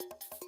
Oh.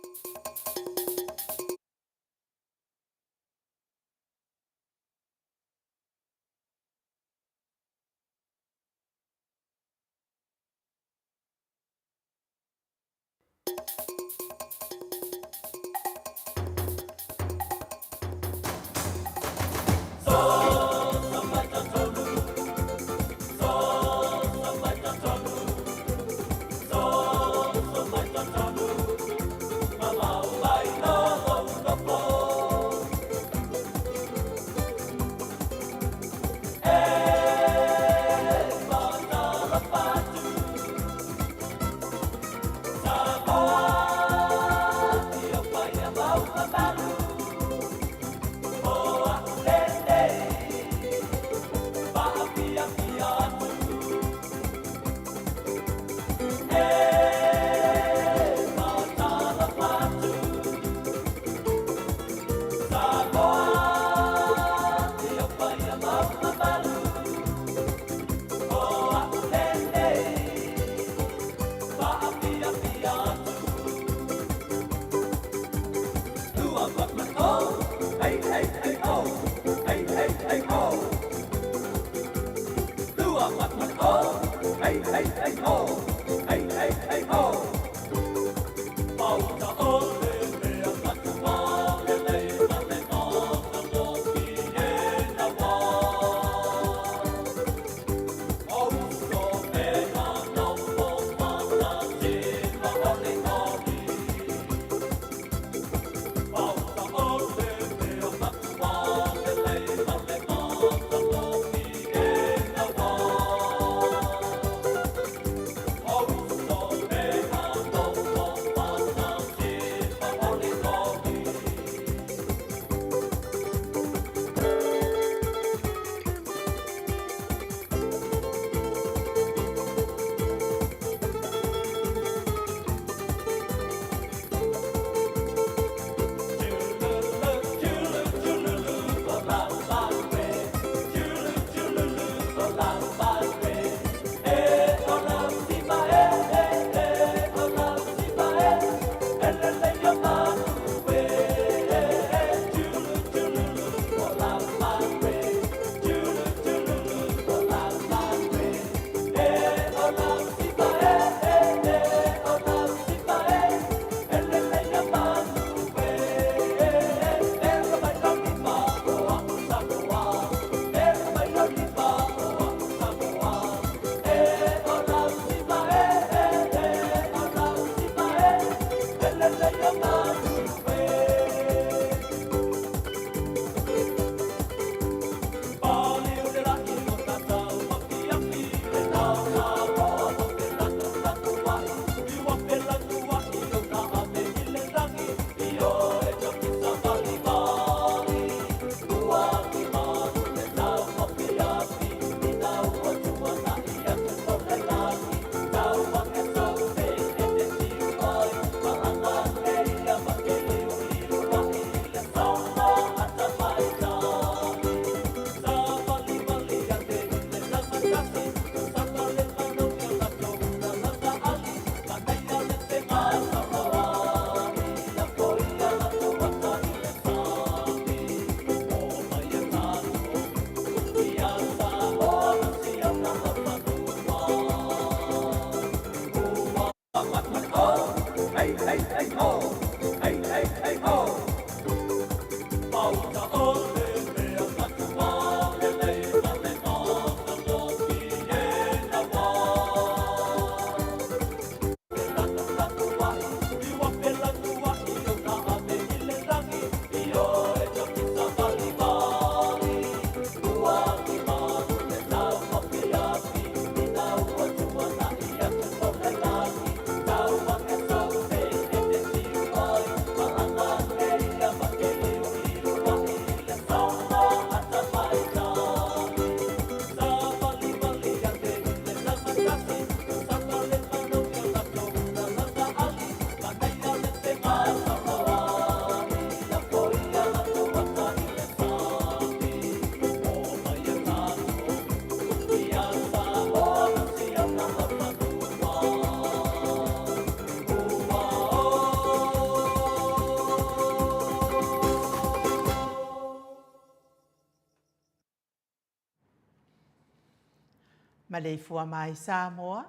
Maleifua mai Samoa,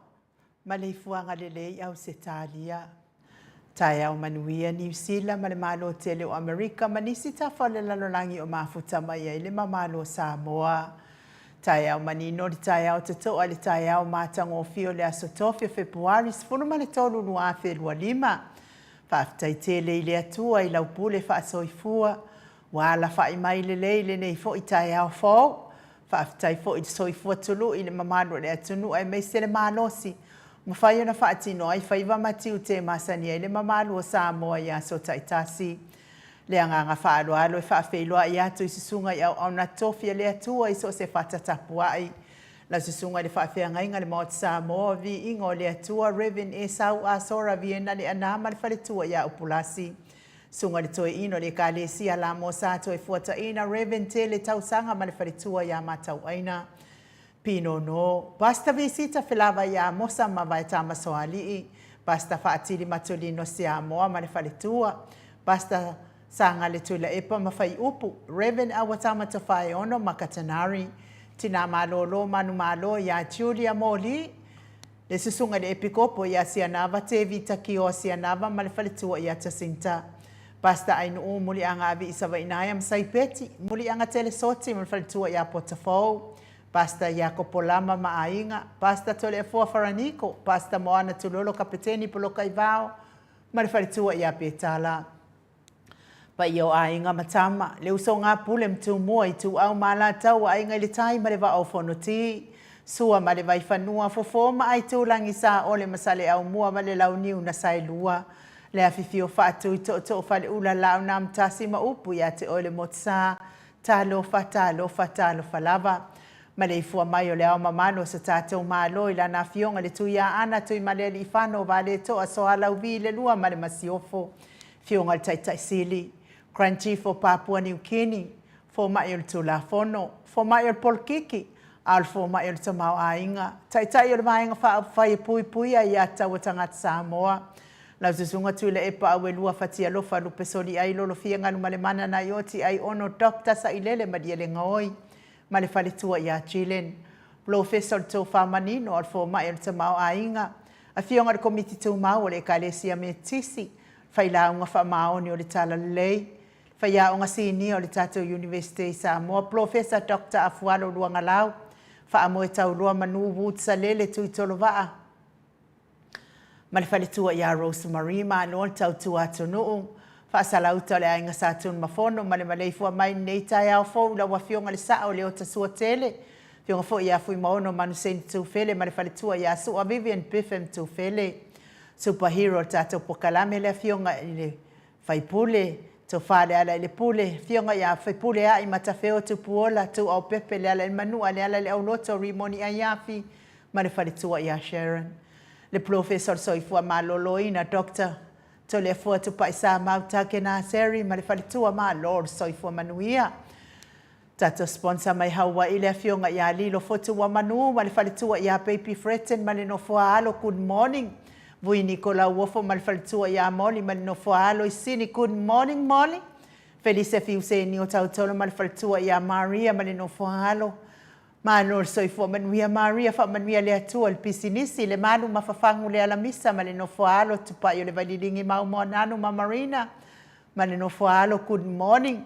maleifuaga lelei Ausetalia. Taeao manuia Niu Sila ma le Malo tele o Amerika ma nisi tafa o le lalolagi o mafuta mai ai le mamalo o Samoa. Taeao manino le taeao totoa le taeao matagofie o le aso Tofi o Fepuari 13 2025. Faafetai tele i le Atua i lau pule faasoifua ua alafa'i mai lelei lenei foi taeao fou. Faafetai foi i le soifua tului i le mamalu o le atunuu aemaise le malosi mafai ona faatino ai faiva ma tiute e masani ai le mamalu o Samoa i aso taitasi. Le agaga faaaloalo e faafeiloai atu i susuga i auauna tofi a le Atua i so o se fata tapuai. Lau susuga i le faafeagaiga i le Maota Samoa, Viiga o le Atua, Rev. Esau Asora Viena Leaana ma le faletua ia Upulasi. Susuga i le Toeaina o le Ekalesia Lamo Sa Toefuataina Rev. Tele Tausaga ma le faletua ia Matauaina. Pinono, Pastor Visita Felava ia Amosa ma Vaetama Soalii, Pastor Faatili Matolino Siamoa ma le faletua, Pastor Sagale Tuilaepa ma Faiupu, Rev. Auatama Tofaeono ma Katanari, Tina Malolo Manumalo ia Julia Moli, Le susuga i le Epikopo ia Sianava Tevita Kioa Sianava ma le faletua ia Jacinta. Pastor Ainuu Muliaga Avi Savainaea ma Saipeti, Muliaga Telesoti ma le faletua ia Potafou. Pastor Iakopo Lama ma aiga, Pastor Toleafoa Faraniko, Pastor Moana Tulolo Kapeteni Poloka Ivao ma le faletua ia Petala. Paia o aiga ma tama, le usoga a Pule ma Tumua, Ituau ma Alataua, Aiga i le Tai ma le Vaa o Fonoti, Sua ma le Vaifanua, Fofo ma Aitulagi, Saole ma Saleaaumua ma le Launiu na Saelua, le afifio Faatui, Tootoo Faleula, Laaunaamatasi ma upu ia te oe le Motusa, Talofa, talofa, talofa lava. Maleifua mai o le ao mamalu o so tatou Malo i lana Afioga i le Tuiaana Tuimalealiifano Vaaletoa Soalauvi le Lua ma le Masiofo, Afioga i le Taitai Sili, Grand Chief o Papua New Guinea, Fomai o le Tulafono, Fomai o le Polokiki, a o le Fomai o le Tamaoaiga, Taitai o le Vaega Faaupufai e Puipuia Ia Tatau a Tagata Samoa, Lau Susuga Tuilaepa Auelua Fatialofa Lupesoliai Lolofia Galumalemana Naioti Aiono Doctor Sailele Malielegaoi ma le faletua ia Jillian. Polofesa o le Tofa Manino a o le Fomai o le Tamaoaiga, Afioga i le Komiti Tumau o le Ekalesia Metotisi, Failauga Faamaoni o le Talalelei, Faiaoga Sinia o le tatou Iunivesite i Samoa, Polofesa Doctor Afualo Luagalau, Faamoe Tauloa Manu Woods Salele Tuitolovaa, ma le faletua ia Rose Marie Malo le tautua atunuu, Faasalauta o le Aiga Sa Tunumafono ma le maleifua mai i lenei taeao fou i lau Afioga i le Sao o Leotasuatele, Afioga foi ia Fuimaono Manuseni Tufele ma le faletua ia Sua Vivian Biffem Tufele. Super Hero o le tatou pokalame le Afioga i le Faipule, Tofa Lealailepule, Afioga ia Fepuleai Matafeo Tupuola, Tuuaupepe Lealailemanua, Lealaileauloto Rimoni Aiafi ma le faletua ia Sharon. Le Polofesa o le Soifua Maloloina Doctor Toleafoa Tupai Samau Takena Seri ma le faletua Malo o le Soifua Manuia. Tatou sponsor mai Hawaii le afioga ia Lilo Fotuamanu ma le faletua ia Baby Fretton ma le nofoa alo Good morning Vui Niko Lauofo ma le faletua ia Molly ma le nofoa alo i Sini Good morning Molly Felise Fiuseni o Tautolo ma le faletua ia Maria ma le nofoa alo Malo le soifua manuia Maria faamanuia le Atua le pisinisi le malu mafafagu le alamisa ma le nofoa alo Tupai o le Vaililigi Maumoananu ma Marina ma le nofoa alo Good morning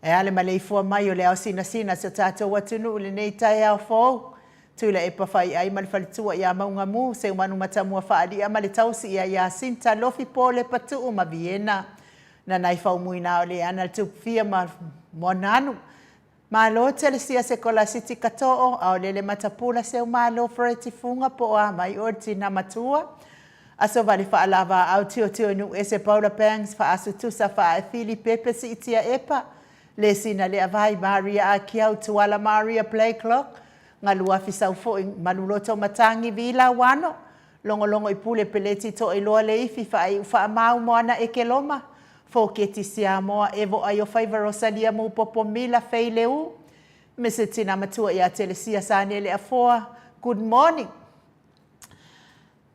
E a le maleifua mai o le ao sinasina si o tatou atunuu i lenei taeao fou? Tuilaepa Faiai ma le faletua ia Maugamu, Seumanu Matamua Faali'a ma le tausi ia Iasinta, Lofi Pole, Patu'u ma Viena. Nanai Faumuina o Leana le Tupufia ma Moananu. Malo Telesia Sekolasiti Kato'o, Aolele Matapula Seumalo Fereti Fuga po o a mai oe le tina matua. Aso Vale Faalavaau Tiotio Nuuese Paula Bangs Faasu Tusa Faaefili Pepe Siitia Epa Lesina Leavai Maria Akiau Tuala Maria Blakelock Galuafi Saufoi Maluloto Matangi Vila Wano Logologo i Pule Peleti Toailoa Leifi Faaiu Faamau Moana Ekeloma Foketi Siamoa Evo Aiofaiva Rosalia Mupopo Mila Feileu Mese Tina Matua ia Telesia Sanele Afoa Good morning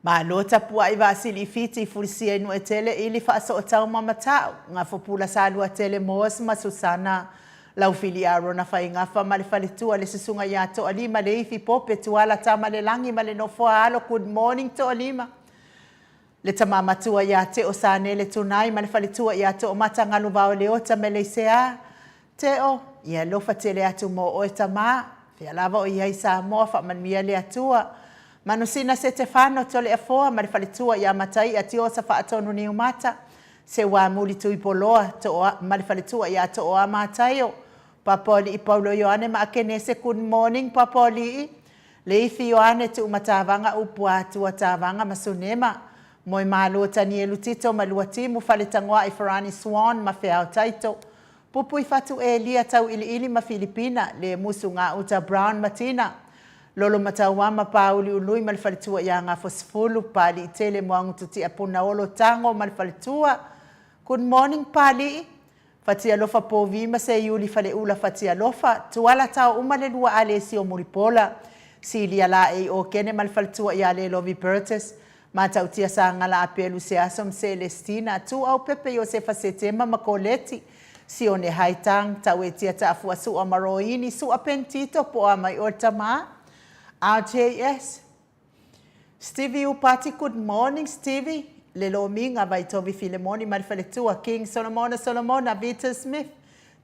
Malo tapuai Vasili i Fiti Fulisia i Nuetele Ili Faasootau ma Matau Gafopula Saluatele Moas ma Susana. Laufili Arona Faigafa ma le faletua le Susuga ia Toalima Leifi Pope Tuala Tamalelagi ma le Nofoa Alo Good morning Toalima. Le tama matua ia Teo Sanele Tunai ma le faletua ia Toomata Galuvao Leota Meleisea. Teo, ia alofa tele atu mo oe tama. Fea lava o i ai Samoa faamanuia le Atua. Manusina Setefano Toleafoa ma le faletua ia Mataia Tiosa Faatonu Niumata. Seuamuli Tuipoloa Tooa ma le faletua ia Tooa Mataio. Papaolii Paulo Ioane ma Akenese Good morning Papaolii. Leifi Ioane Tuumatavaga Upuatua Tavaga ma Sunema. Moemalo Tanielu Tito ma Luatimu Faletagoai Farani Swan ma Feao Taito. Pupuifatu Elia Tauiliili ma Filipina Lemusu Gauta Brown ma Tina. Lolo Matauama Pāuliului ma le faletua ia Gafosefulu Pāliitele Moagututia Punaolo Tago ma le faletua. Good morning Pālii. Fatialofa Povi ma Seiuli Faleula Fatialofa, Tuala Tao uma le lua Alesio Mulipola, Silia Laei Okene ma le faletua ia Lelovi Bertus, Matautia Sagala Apelu Seaso ma Selestina, Tuau Pepe Iosefa Setema ma Koleti, Sione Haitang, Tauetia Taafua Sua ma Roini, Sua Pentito po o Amai'o le Tama, RJS. Stevie Upati Good morning Stevie Le Lomiga Vaitovi Filemoni ma le faletua King Solomona Solomona Vita Smith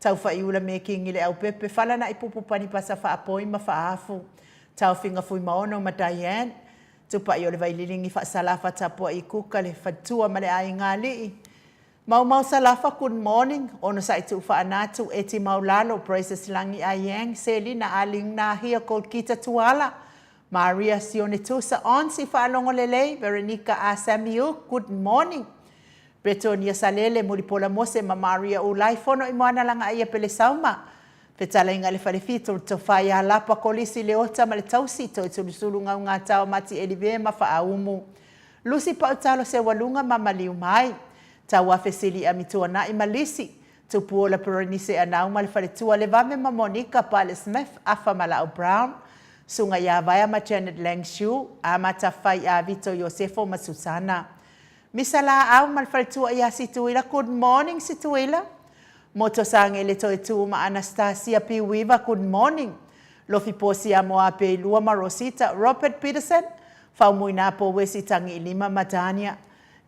Taufa'iula Mekingi Le Aupepe Falana'i Pupu Panipasa Faapoi ma Faafu Taofiga Fuimaono ma Diane Tupa'i o le Vaililigi Faasalafa Tapua'i Kuka Le Faletua ma le Aiga Ali'i Maumau Salafa Good morning Onosai Tuufaanatu Eti Maulalo Praises Lagi Ayang Selina Aling Nahia Kolkita Tuala Maria Sione Tusa Onsi Faalogo Lelei Veronica A Samiuk Good morning Bretonia Salele Mulipola Mose ma Maria Ulai Fono i Moana Lagaaia Pelesauma Fetalaiga le Falefito le Tofa ia Lapa Kolisi Leota ma le Tausi Toetsulusulu Gaugatao Mati Elive ma Faaumu Lusi Pautalo Seualuga ma Maliu Mai, Tauafe Sili'a Mituana'i ma Lisi, Tupuola Perenise Anau ma le Faletua Levame ma Monica Pale Smith, Afa ma La'au Brown, Suga ia Vaea ma Janet Lang Shu, Amata Fai ia Vito Iosefo ma Susana. Misa Laau ma le Faletua ia Situila Good morning Situila! Moto Sagele Toetuu ma Anastasia P. Weaver Good morning! Lofi Posia Moapeilua ma Rosita Robert Peterson, Faumuina po Wesi Tagiilima ma Dania,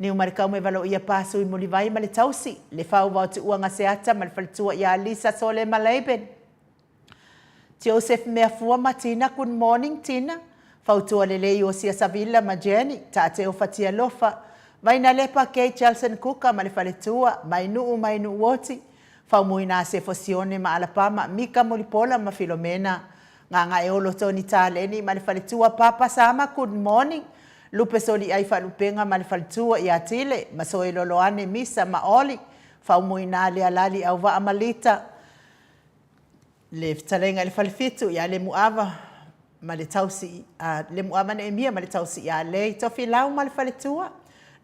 Niumarikau me Valoia Pasui Mulivai ma le Tausi, Le Fau Vao Tuuaga Seata ma le Faletua ia Lisa Sole ma Laban, Joseph Meafua ma Tina Good morning Tina, Fautua Lelei Iosia Savilla ma Jenny, Taateo Fatialofa, Vainalepa Kate Jelson Kuka ma le Faletua, Mainuu Mainuuoti, Faumuina Sefo Sione ma Alapama, Mika Mulipola ma Filomena, Gagaeolo Tony Taleni ma le faletua Papa Sama Good morning Lupe Soliai Faalupenga ma le faletua ia Tile ma Soeloloane Misa ma Oli Faumuina Lealali Auvaa ma Lita Le fetalaiga i le falefitu ia Lemuava ma le tausi a Lemuava Neemia ma le tausi ia Lei Tofilau ma le faletua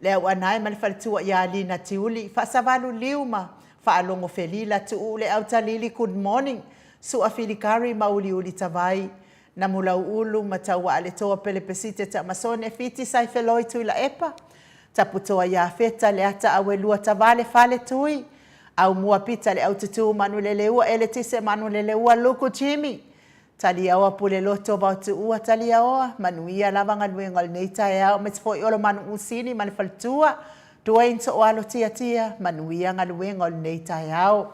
Le Auanae ma le faletua ia Lina Tiuli Faasavalu Liu ma Faalogo Felila Tuuu Le Autalili Good morning Sua Filikari ma Uliuli Tavai Namulauulu ma Tauaaletoa Pelepesite Tamasone Fiti Saifeloi Tuilaepa Taputoa Iafeta Leata Auelua Tavale Fale Tui Aumua Pita Le Aututu Manuleleua Eletise Manuleleua Luku Jimmy Taliaoa Puleloto Vaotuua Taliaoa Manuia lava galuega o lenei taeao aemaise foi o lo Manuusini ma le faletua Dwayne Tooalo Tiatia Manuia galuega o lenei taeao.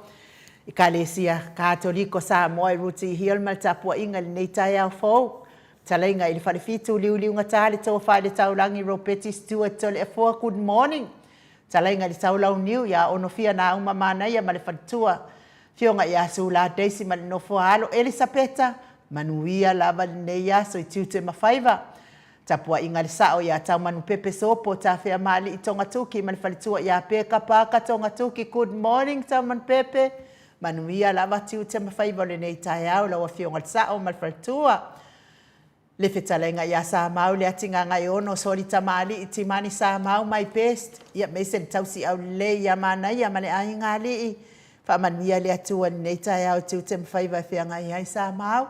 Ekalesia Katoliko Samoa i Rooty Hill ma le tapuaiga i lenei taeao fou. Fetalaiga i le Falefitu, Liuliugata le Tofa i le Taulagi Ropeti Stewart Toleafoa Good morning. Fetalaiga i le Taulauniu ia Onofia Nauma Manaia ma le faletua Afioga ia Sula Daisy ma le nofo a alo Elisapeta, manuia lava lenei aso i tiute ma faiva. Tapuaiga le sao ia Taumanupepe Sopo Tafeamaalii Togatuki ma le faletua ia Peka Parker Togatuki Good morning Taumanupepe Manuia lava tiute ma faiva o lenei taeao lau afioga le sao ma le faletua Le fetalaiga ia Samau le Atigagaeono Soli Tamalii Timani Samau my best Ia maise le tausi aulelei ia Manaia ma le aiga alii Faamanuia le Atua i lenei taeao tiute ma faiva e feagai ai Samau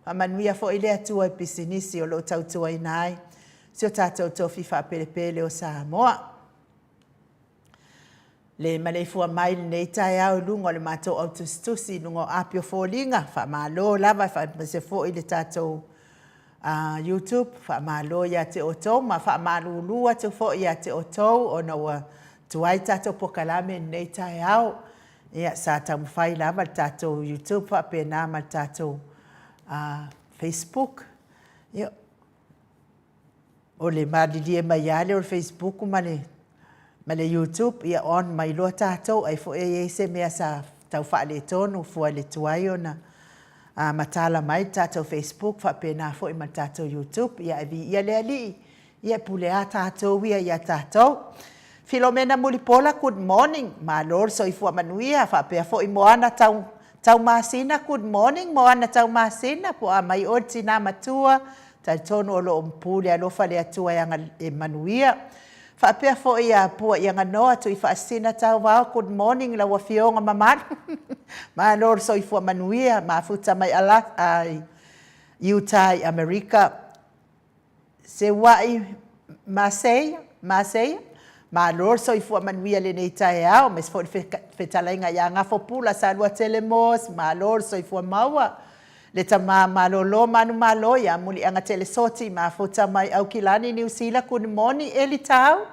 Faamanuia foi le Atua i pisinisi o lo o tautuaina ai si o tatou tofi faapelepele o Samoa. Le maleifua mai i lenei taeao i luga o le matou autusitusi i luga o api o foliga. Faamalo lava aemaise foi le tatou YouTube. Faamalo ia te outou ma faamalulu atu foi ia te outou ona ua tuai le tatou polokalame i lenei taeao. Ia, sa taumafai lava le tatou YouTube faapena ma le tatou Facebook. Ia, o le malilie mai lava lea o le Facebook ma le YouTube, ia on mai loa tatou, ai foi e i ai se mea sa tau faaletonu fua i le tuai ona matala mai le tatou Facebook faapena foi ma le tatou YouTube. Ia ae viia le Alii, ia e pule lava tatou ia ia tatou. Filomena Mulipola, good morning. Malo le soifua manuia. Faapea foi Moana Tau Taumasina, good morning Moana Taumasina, po o a mai oe le tina matua, talitonu o lo o pu le alofa le Atua e aga e manuia. Faapea foi ia Puaiaganoa Tuifaasisina Tauvao, good morning lau afioga mamalu. Malo le soifua manuia, mafuta mai Alaska, i Utah i Amerika. Seua'i Maseia, Maseia, malo le soifua manuia i lenei taeao, aemaise foi le fetalaiga ia Gafopula Saluatele Moss, malo le soifua maua. Le tama malolo manumalo ia Muliagatele Soti, mafuta mai Aukilani, Niu Sila, good morning Eli Tau,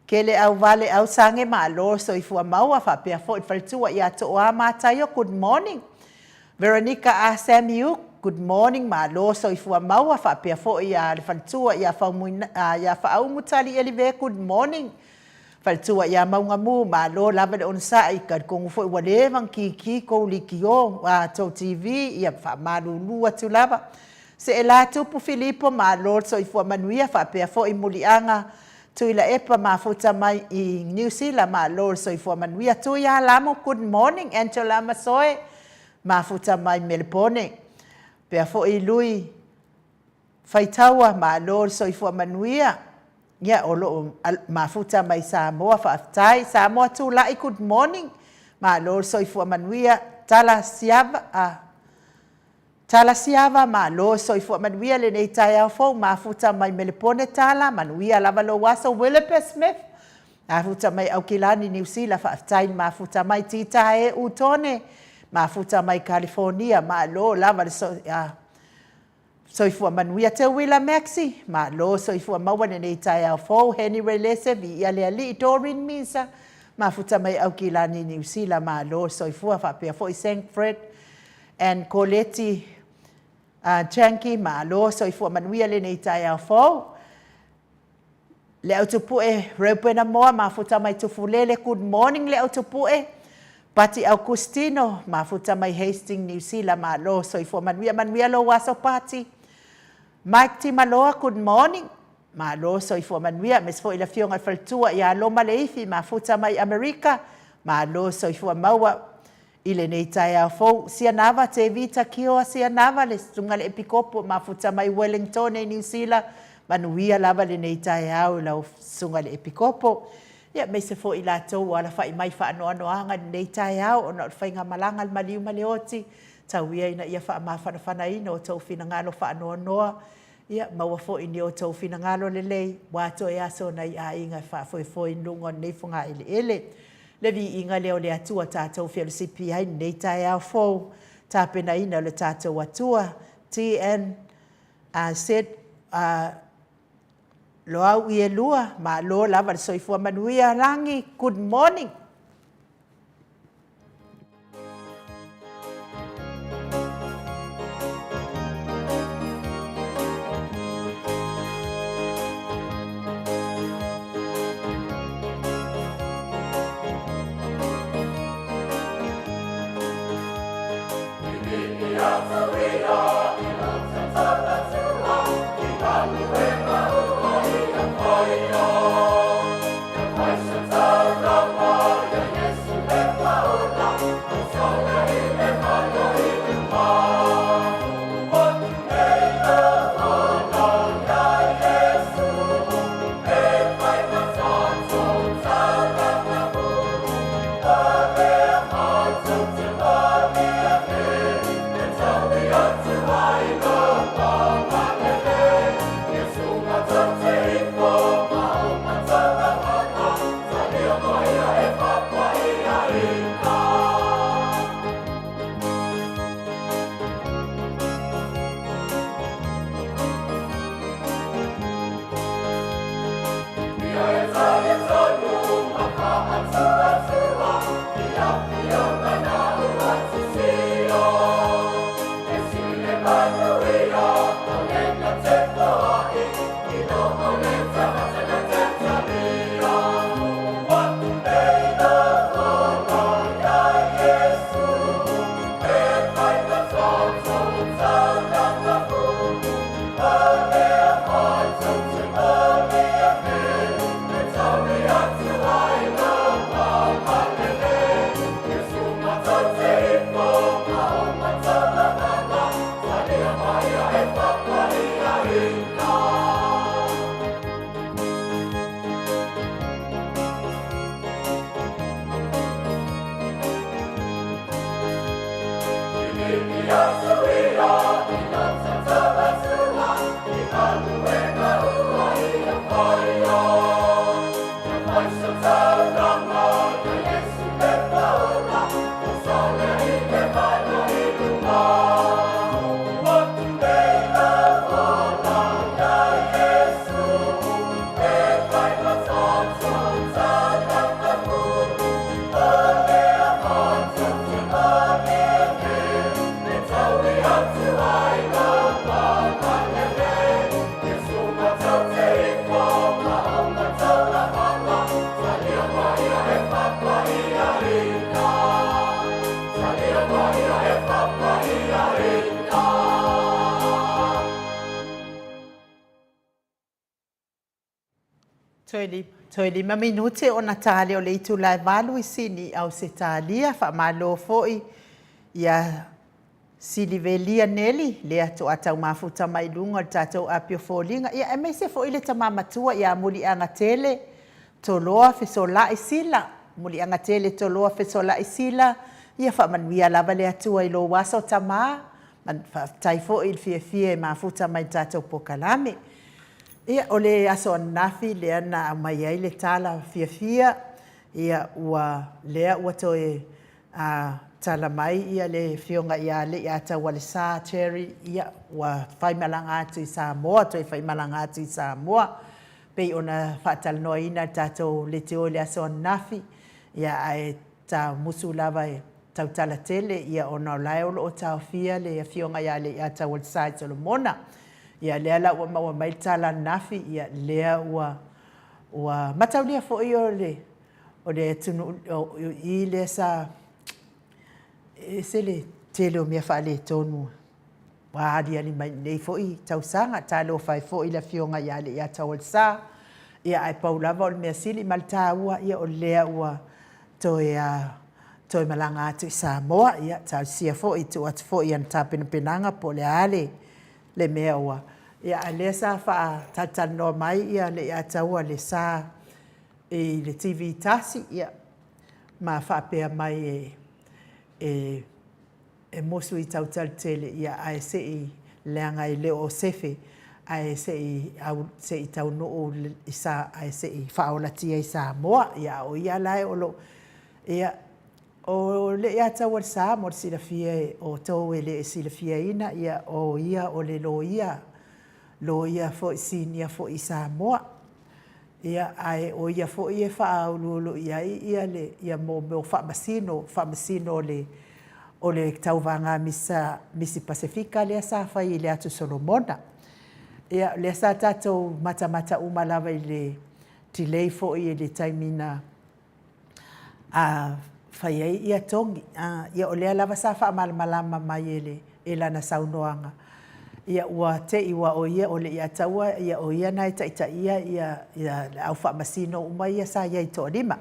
Kele auvale ausange malo soifua maua faapea foi le faletua ia Tooa Mataio good morning. Veronica Ah Samiuk good morning malo soifua maua faapea foi ia le faletua ia Faumuina ia Faaumu Tali Elive good morning. Faletua ia Maugamu malo lava le onosai talitonu foi ua leva ona kiki tou likio a tou TV ia faamalulu atu lava. Seelā Tupu Filipo malo le soifua manuia faapea foi Muliaga Tuilaepa mafuta mai i Niu Sila malo le soifua manuia Tui Alamo good morning Angela Masoe mafuta mai Melepone pea foi Lui Faitaua malo le soifua manuia ia o loo mafuta mai Samoa faafetai Samoa Tulai good morning malo le soifua manuia Tala Siava Tala Siava, malo soifua manuia lenei taeao fou, mafuta mai Melepone Tala, manuia lava lou aso Williper Smith, mafuta mai Aukilani Niu Sila, faafetai le mafuta mai Tita e Utone, mafuta mai Kalifonia, malo lava le soifua manuia Teuila Maxi, malo soifua maua lenei taeao fou Henny Relese, viia le Alii Doreen Misa, mafuta mai Aukilani Niu Sila, malo soifua faapea foi Sankfred And Koleti Janki, malo soifua manuia lenei taeao fou. Le Autupue Reupena Moa, mafuta mai Tufulele, good morning le Autupue. Pati Augustino, mafuta mai Hastings, Niu Sila, malo soifua manuia, manuia lou aso Pati. Mike Timaloa, good morning. Malo soifua manuia, aemaise foi le afioga i le faletua ia Loma Leifi, mafuta mai Amerika, malo soifua maua. I lenei taeao fou, Sianava Tevita Kioa Sianava, le Susuga le Epikopo, mafuta mai Wellingtone i Niu Sila, manuia lava lenei taeao i lau Susuga le Epikopo. Ia, aemaise foi i latou ua alafai mai faanoanoaga i lenei taeao ona o le faigamalaga a le maliu ma le oti, tau ia ina ia faamafanafanaina outou finagalo faanoanoa, ia maua foi ni outou finagalo lelei, ua toe aso nai aiga e faafoefoe i luga o lenei fogaeleele. Le viiga lea o le Atua tatou felosipi ai lenei taeao fou, tapenaina o le tatou Atua, TN, Z, Loau i elua, malo lava le soifua manuia, Lagi, good morning. Toe 5 minute ona ta lea o le itula e 8 i Sini i Ausetalia. Faamalo foi ia Silivelia Neli, lea to'a taumafuta mai luga o le tatou api o foliga. Ia, aemaise foi le tama matua ia Muliagatele Toloa Fesolai Sila. Muliagatele Toloa Fesolai Sila, ia faamanuia lava le Atua i lou aso tama. Faafetai foi i le fiafia e mafuta mai i le tatou polokalame. Ia, o le aso ananafi lea na aumai ai le tala fiafia, ia ua lea ua toe tala mai ia le Afioga ia Leiataualesa Jerry, ia ua faimalaga atu i Samoa, toe faimalaga atu i Samoa. E pei ona faatalanoaina e le tatou leitio i le aso ananafi, ia ae tamusu lava e tautala tele, ia ona o la e o lo o taofia le Afioga ia Leiataualesa i Solomona. Ia lea la ua maua mai le tala ananafi, ia lea ua ua mataulia foi o le o le atunuu o i lea sa ese le tele o mea faaletonu ua aliali mai i lenei foi tausaga. Talofa ai foi i le Afioga ia Leiataualesa, ia ae pau lava o le mea sili ma le taua, ia o lea ua toe toe malaga atu i Samoa. Ia talosia foi, tuu atu foi i ana tapenapenaga po o le a le le mea ua... Ia a o lea sa faatalatalanoa mai Leiataualesa i le TV tasi, ia, ma faapea mai e musu i tautala tele, ia ae se i, leaga e le o sefe, ae se i taunuu ae se i faaolatia i Samoa. Ia a o ia la o lo o... Ia, o Leiataualesa mo le silafia e outou e le silafiaina, ia o ia o le loia, loia foi sinia foi i Samoa. Ia, ae o ia foi e faauluulu i ai ia le ia mea o faamasino, faamasino o le o le tauvaga a Misi Pasefika lea sa fai i le Atu Solomona. Ia, lea sa tatou matamata uma lava i le delay foi i le taimi na fai ai ia togi. Ia o lea lava sa faamalamalama mai e lana saunoaga, ia ua te i aua o ia o Leiataua o ia na e taitaia ia le au faamasino uma ia sa i ai e toalima.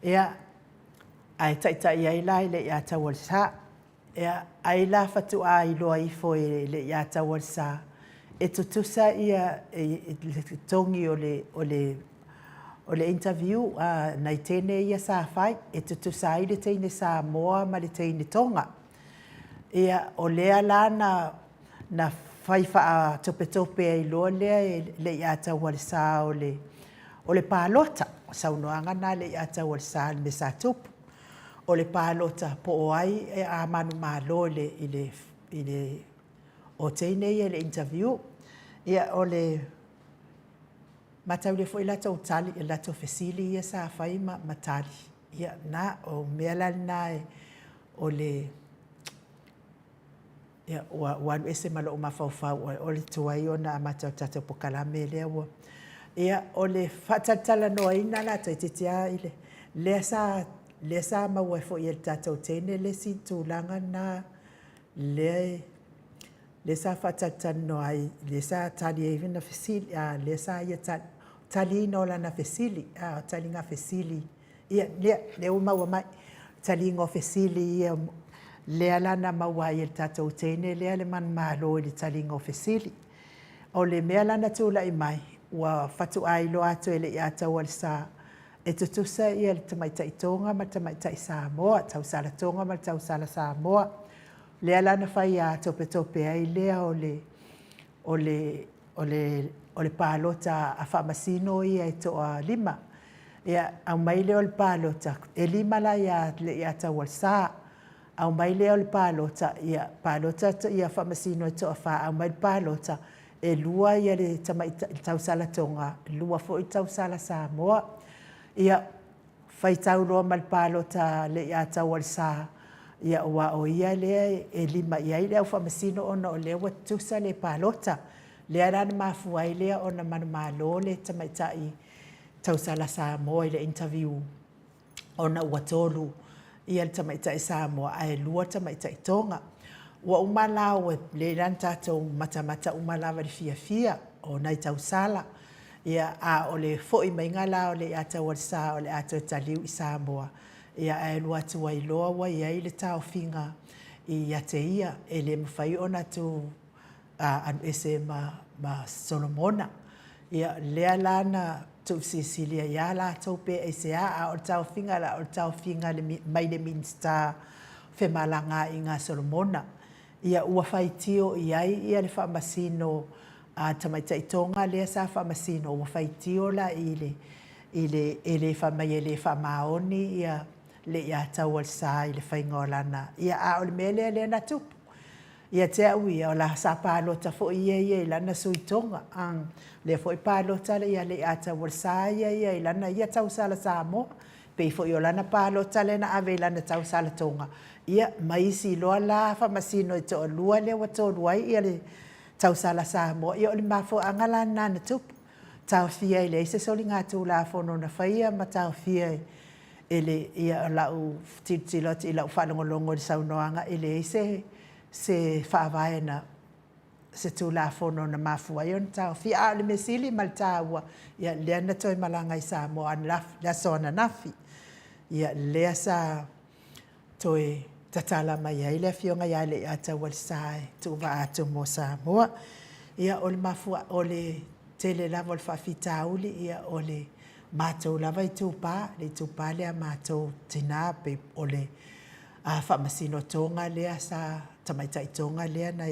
Ia, ae taitai ai la e Leiataualesa. Ia, ai la faatoa iloa ifo e Leiataualesa e tutusa ia le togi o le o le o le interview a nai teine ia sa fai, e tutusa ai le teine Samoa ma le teine Toga. Ia, o lea la na na fai faatopetope ai loa lea e Leiataualesa o le o le palota. O saunoaga na a Leiataualesa i le mea sa tupu. O le palota po o ai a manumalo i le i le i le o teine ia i le interview. Ia, o le mataulia foi latou tali, latou fesili ia sa fai ma tali. Ia, na, o mea la lena o le Ia, ua ua alu ese ma lou mafaufau o le tuai ona amata o le tatou polokalame lea ua... Ia, o le faatalatalanoaina la, toeitiiti lava i le... lea sa lea sa maua ai foi e le tatou teine le isi tulaga lena lea lea sa faatalatalanoa ai, lea sa tali ai lana fesili, lea sa ia taliina o lana fesili, taliga fesili. Ia, lea, lea ua maua mai, taliga o fesili ia, lea la na maua ai e le tatou teine lea le manumalo i le taliga o fesili. O le mea la na tulai mai, ua faatoa iloa atu e Leiataualesa, e tutusa ia le tamaitai Toga ma le tamaitai Samoa, tausala Toga ma le tausala Samoa. Lea la na fai topetope ai lea o le o le o le o le palota a faamasino ia e toalima. Ia, aumai lea o le palota, e 5 la ia Leiataualesa. Aumai lea o le palota, ia palota ia faamasino e toafa, aumai le palota, e 2 ia le tamaitai tausala Toga, 2 foi tausala Samoa. Ia, faitau loa ma le palota a Leiataualesa, ia aua o ia lea e 5 i ai le au faamasino ona o lea ua tutusa le palota. Lea la na mafua ai lea ona manumalo le tamaitai tausala Samoa i le interview ona ua 3 ia le tamaitai Samoa ae 2 tamaitai Toga. Ua uma la ua lelei la ona tatou matamata uma lava i le fiafia o nai tausala. Ia, a o le fo'i maiga la o Leiataualesa o le a toe taliu i Samoa, ia ae alu atu ai loa ua i ai le taofiga ia te ia, e le mafai ona tu alu ese ma ma Solomona. Ia, lea la na tuufesilisili ai lava latou pe aisea, a o le taofiga la, o le taofiga mai le Minisita o Femalagaaiga a Solomona. Ia ua faitio i ai ia le faamasino a le tamaitai Toga lea sa faamasino, ua faitio la i le, i le, e le fai mai e le faamaoni ia Leiataualesa i le faiga o lana, ia a o le mea lea lea na tupu. Ia te au ia, o la sa palota foi ia ia i lana sui Toga, a, lea foi palota ia Leiataualesa ia ia i lana ia tausala Samoa, pei foi o lana palota lea na ave i lana tausala Toga, ia ma isi loa la faamasino e toalua lea ua tolu ai ia le tausala Samoa. Ia o le mafuaaga la lena na tupu, taofia ai e leai se soligatulafono na faia ma taofia e le, ia o lau tilotilo atu i lau faalogologo i le saunoaga, e leai se se faavae na, se Tulafono na mafua ai ona taofia. A o le mea sili ma le taua, ia lea na toe malaga i Samoa i le aso ananafi, ia lea sa toe tatala mai ai le Afioga ia Leiataualesa e tuuvaa atu mo Samoa. Ia o le mafuaaga, o le tele lava o le faafitauli, ia o le matou lava itupa, le itupa lea a matou tina, pei o le Faamasino Toga lea sa, tamaitai Toga lea na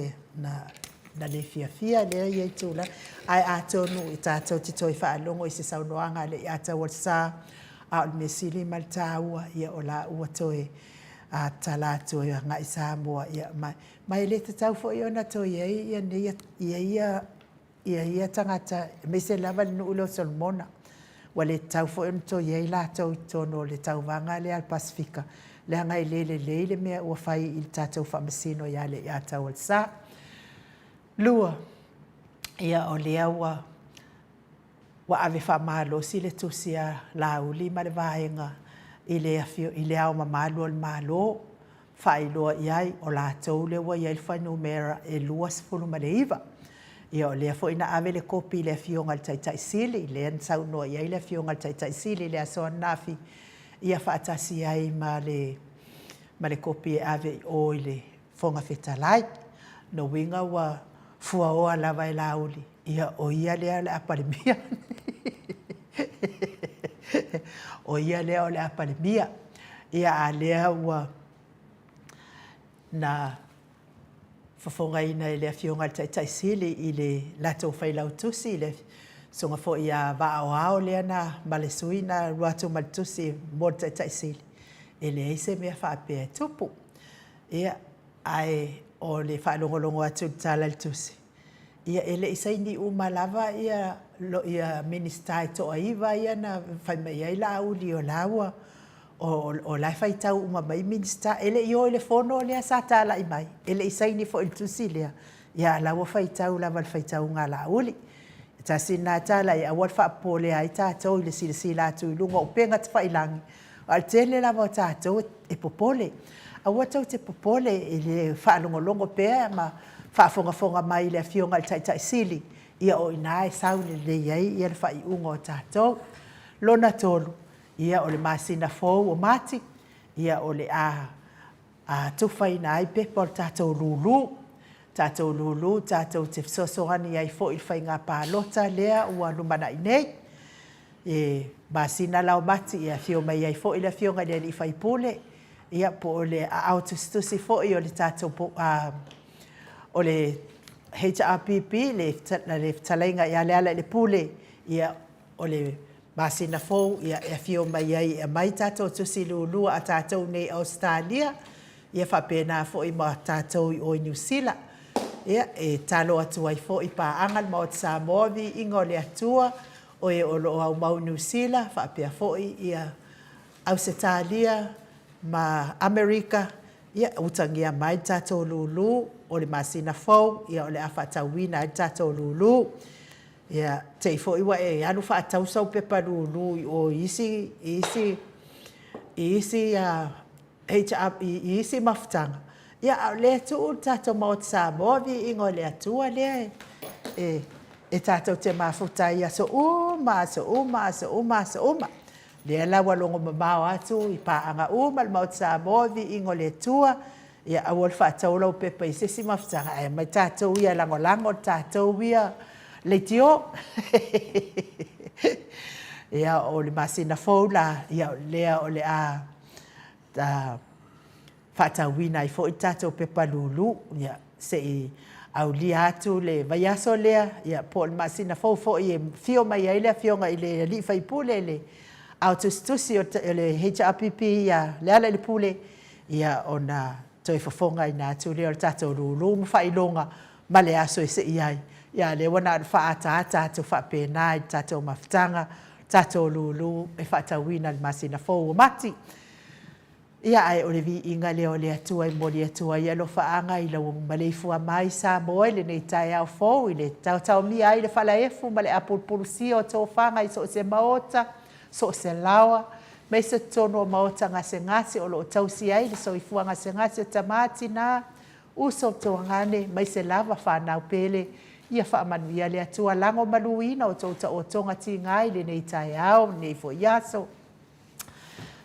le fiafia lea e i ai tulaga. Ae atonu tatou te toe faalogo i se saunoaga a Leiataualesa, a o le mea sili ma le taua, ia o la ua toe tatala atu e agai i Samoa. Ma e le tatau foi ona toe i ai ia tagata, aemaise lava le nuu lea o Solomona, ua le tatau foi ona toe i ai latou i totonu o le tauvaga lea a le Pasefika, leaga e le lelei le mea ua fai i le tatou faamasino ia Leiataualesa. Lua, ia o lea ua ave faamalosi le tusi a Laauli ma le Vaega i le Ao Mamalu o le Malo, faailoa i ai, o latou lea ua i ai le fuainumera e 29. Ia o lea foi na ave le kopi i le Afioga i le Taitai Sili, lea na saunoa i ai le Afioga i le Taitai Sili i le aso ananafi, ia faatasi ai ma le ma le kopi e ave i o i le Fofoga Fetalai. O lona uiga ua fuaoa lava e Laauli, ia o ia lea o le a Palemia. O ia lea o le a Palemia. Ia a lea ua na fofogaina e le Afioga i le Taitai Sili i le latou Failautusi, le Susuga foi ia Vaaoao lea na ma le sui na alu atu ma le tusi mo le Taitai Sili, e leai se mea faapea e tupu. Ia, ae o le faalogologo atu i le tala i le tusi, ia e le i saini uma lava ia ia Minisita e toa-9 ia na fai mai ai Laauli o la ua o la e faitau uma mai Minisita. E le i o i le fono lea sa talai mai, e le i saini foi i le tusi lea, ia a o la ua faitau lava i le faitauga a Laauli. E tasi lena tala e aua le faapopoleina ai tatou i le silasila atu i luga o upega tafailagi, a o le tele lava o tatou e popole. Aua tou te popole i le faalogologo pea ma faafogafoga mai i le Afioga i le Taitai Sili, ia o i ina e sau lelei ai le faaiuga o tatou. Lona tolu, ia o le masina fou o Mati, ia o le a tufaina ai pepa o le tatou lulu, tatou lulu tatou te fesoasoani ai foi i le faiga palota lea ua lumanai nei. I masina la o Mati e afio mai ai foi le Afioga i le sui usufono, ia po o le aao tusitusi foi o le tatou o le HRPP, le fetalaiga ia Lealailepule, ia o le masina fou e afio mai ai e aumai tatou tusi lulu a tatou i inei i Ausetalia, ia faapena foi ma tatou i o i Niu Sila. Ia, e tatalo atu ai foi i paaga le Maota Samoa, viiga o le Atua, o e o lo o aumau i Niu Sila faapea foi ia Ausetalia ma Amerika, ia utagia mai le tatou lulu o le masina fou, ia o le a faatauina ai le tatou lulu. Ia, te i foi ua e alu faatau sau pepa lulu i o i isi, i isi, i isi HR, i isi mafutaga, ia a o lea e tuu le tatou Maota Samoa, viiga o le Atua lea e, e, e tatou te mafuta ai i aso uma, aso uma, aso uma, aso uma. Lea la ua logo mamao atu i paaga uma le Maota Samoa, viiga o le Atua. Ia aua le faatau lau pepa i se isi mafutaga, ae aumai tatou ia e lagolago le tatou ia leitio. Ia o le masina fou la, ia o lea o le a faatauina ai foi le tatou pepa lulu, ia se i aulia atu le vaiaso lea, ia po o le masina fou foi e afio mai ai le Afioga i le Alii Faipule, le Ao Tusitusi o le HRPP ia Lealailepule, ia ona toe fofogaina atu lea o le tatou lulu ma faailoga ma le aso e sei ai. Ia a o lea ua na ona faaataata atu faapena i le tatou mafutaga, tatou lulu e faatauina i le masina fou o Mati. Ia, ae o le viiga lea o le Atua e momoli atu ai alofaaga i lau maleifua mai Samoa i lenei taeao fou i le taotaomia ai le falaefu ma le apulupulusia o tofaga i so o se maota, so o se laoa, aemaise totonu o maota gasegase o lo o tausi ai le soifua gasegase o tama, tina, uso, tuagane, aemaise lava fanau pele. Ia faamanuia le Atua lagomaluina o tou taotoga tiga i lenei taeao, lenei foi aso.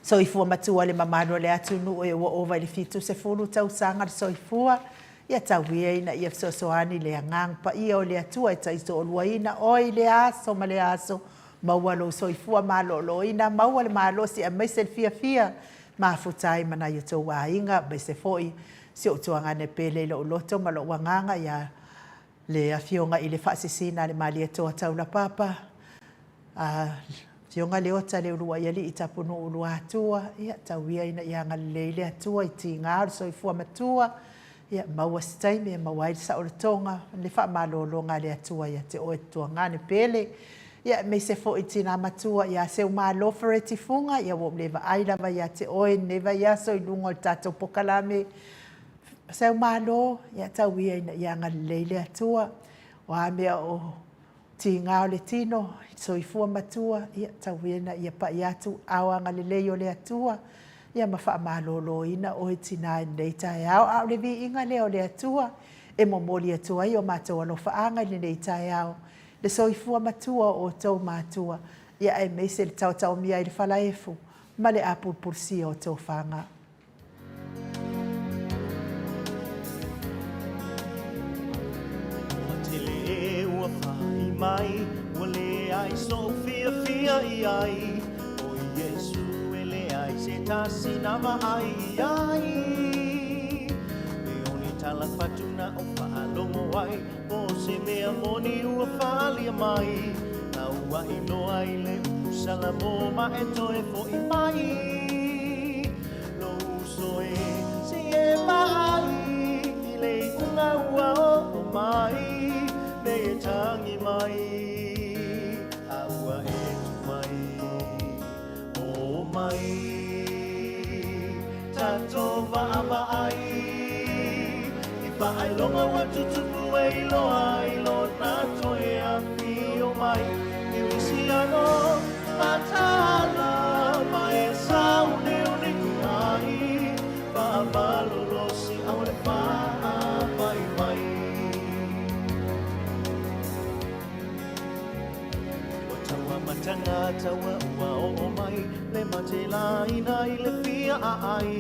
Soifua matua le mamalu o le atunuu e ua ova i le 70 tausaga le soifua, ia tau ia ina ia fesoasoani le Agaga Paia o le Atua e taitoaluaina oe i lea aso ma lea aso, maua lou soifua maloloina, maua le malosi aemaise le fiafia, mafuta ai ma nai o tou aiga, aemaise foi si ou tuagane pele i lou loto ma lou agaga ia le Afioga i le Faasisina a le Malietoa Taulapapa, A Afioga Leota Leuluaialii Tapunuu Luatua, ia tau ia ina ia agalelei le Atua i tiga o le soifua matua, ia maua se taimi e maua ai le saolotoga, le faamalologa a le Atua ia te oe Tuagane pele. Ia aemaise foi tina matua ia Seumalo Fereti Fuga, ia ua ou le vaai lava ia te oe i lenei vaiaso i luga o le tatou polokalame. Seumalo, ia tau ia ina ia agalelei le Atua, o a mea o Tiga o le tino, soifua matua, ia tau ia ina ia pai atu ao agalelei o le Atua, ia ma faamaloloina oe tina i lenei taeao. A o le viiga lea o le Atua e momoli atu ai o matou alofaaga i lenei taeao, le soifua matua o outou matua, ia aemaise le taotaomia i le falaefu ma le apulupulusia o tofaga. Ua tele e ua fai mai, ua leai so'u fiafia i ai, O Iesu e leai se tasi na vaai i ai. E o ni tala fatu na o faalogo ai, Po o se mea moni ua faaalia mai, A ua iloa i le upu Salamo ma e toe fo'i mai. Lou uso e, se i e vaai i le iuga ua oo mai, Nei e tagi mai, a ua e tu mai. O mai, tatou vaavaai i faailoga ua tutupu e iloa ai lona toe afio mai. Kerisiano mataala ma e sauniuni ai, faamalolosi au le faavaivai. Ua taua matanga taua ua oo mai le mate laina i le fia aai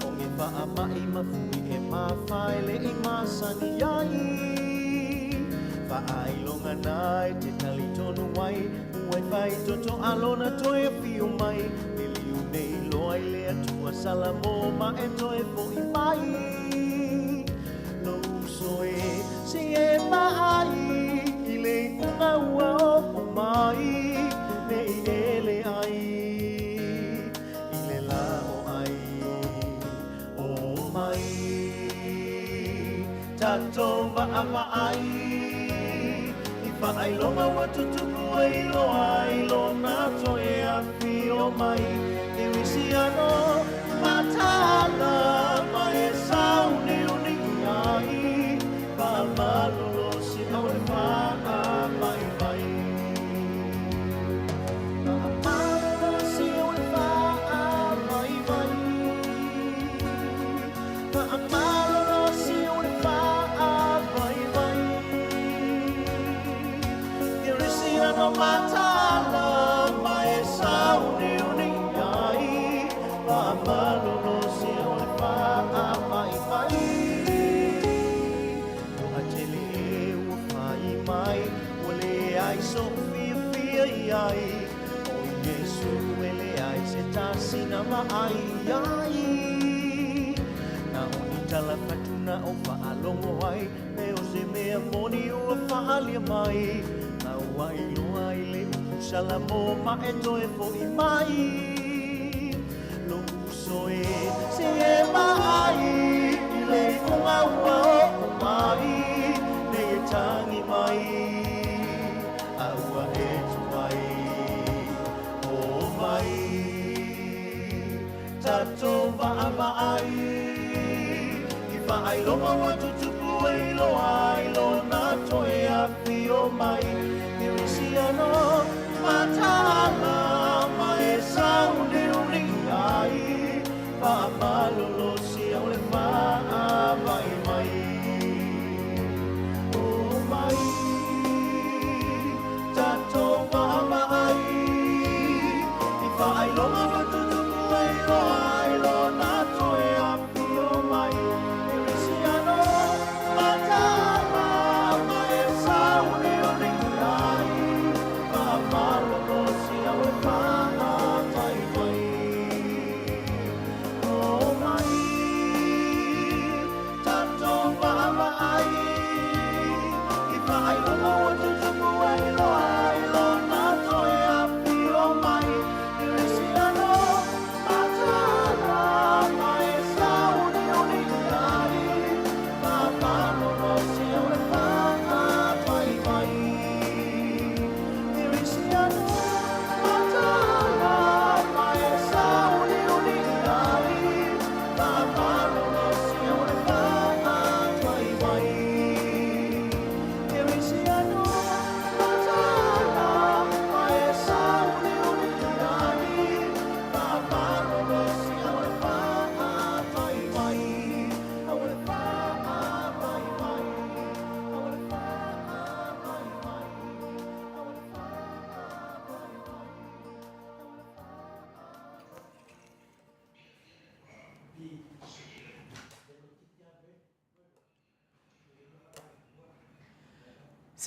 o nge faamai ma fui e mafae le i masani ai. Faailoga na e te talitonu ai ua e fai toto a lona toe afio mai liliu nei loa i le Atua Salamo ma e toe fo'i mai. Lou uso e, se i e vaai i le iuga ua oo mai, ne i ele ai i le la o ai. O mai, tatou vaavaai i faailoga ua tutupu e iloa ai lona toe afio mai. Kerisiano mataala ma e sauniuni ai, faamalolosi au le faavaivai. Faamalolosi au le faavaivai. Faamalolosi au le faavaivai. i ai ʻO Iesū e leai se tasi na vaai i ai Na o ni tala fatuna o faalogo ai Me o se mea moni ua faaalia mai Na ua iloa i le upu Salamo ma e toe foʻi mai Loʻu uso e se e vaai i le iuga ua oo mai Nei e tagi mai a ua e tuai O mai tatou vaavaai I faailoga ua tutupu e iloa ai lona toe afio mai Kerisiano mataala ma e sauniuni ai Faamalolosia o le faavae mai O mai tatou vaavaai I faailoga ua tutupu e iloa ai lona toe afio mai Kerisiano mataala ma e sauniuni ai Faamalolosia o le faavae mai O mai tatou vaavaai I faailoga ua tutupu e iloa ai lona toe afio mai Kerisiano mataala ma e sauniuni ai Faamalolosia o le faavae mai Kerisiano mataala ma e sauniuni ai Faamalolosia o le faavae mai Kerisiano mataala ma e sauniuni ai Faamalolosia o le faavae mai O le faavae mai O le faavae mai O le faavae mai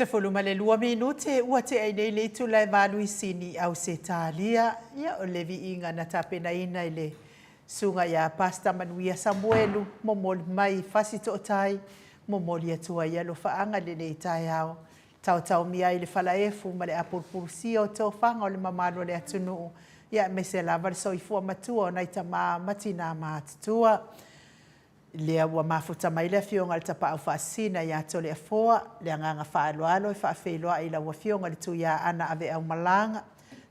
O le 12 minute ua tea ai nei le itula e valu i Sini, Ausetalia. Ia, o le viiga na tapenaina i le Susuga ia Pastor Manuia Samuelu, momoli mai i Fasitootai, momoli atu ai alofaaga i lenei taeao. Taotaomia ai le falaefu ma le apulupulusia o tofaga o le mamalu o le atunuu, ia aemaise lava le soifua matua o nai tama ma tinā matutua. Lea ua mafuta mai le Afioga i le Tapaau Faasisina ia Toleafoa, le agaga faaaloalo e faafeiloai i lau Afioga i le Tuiaana Aveaumalaga,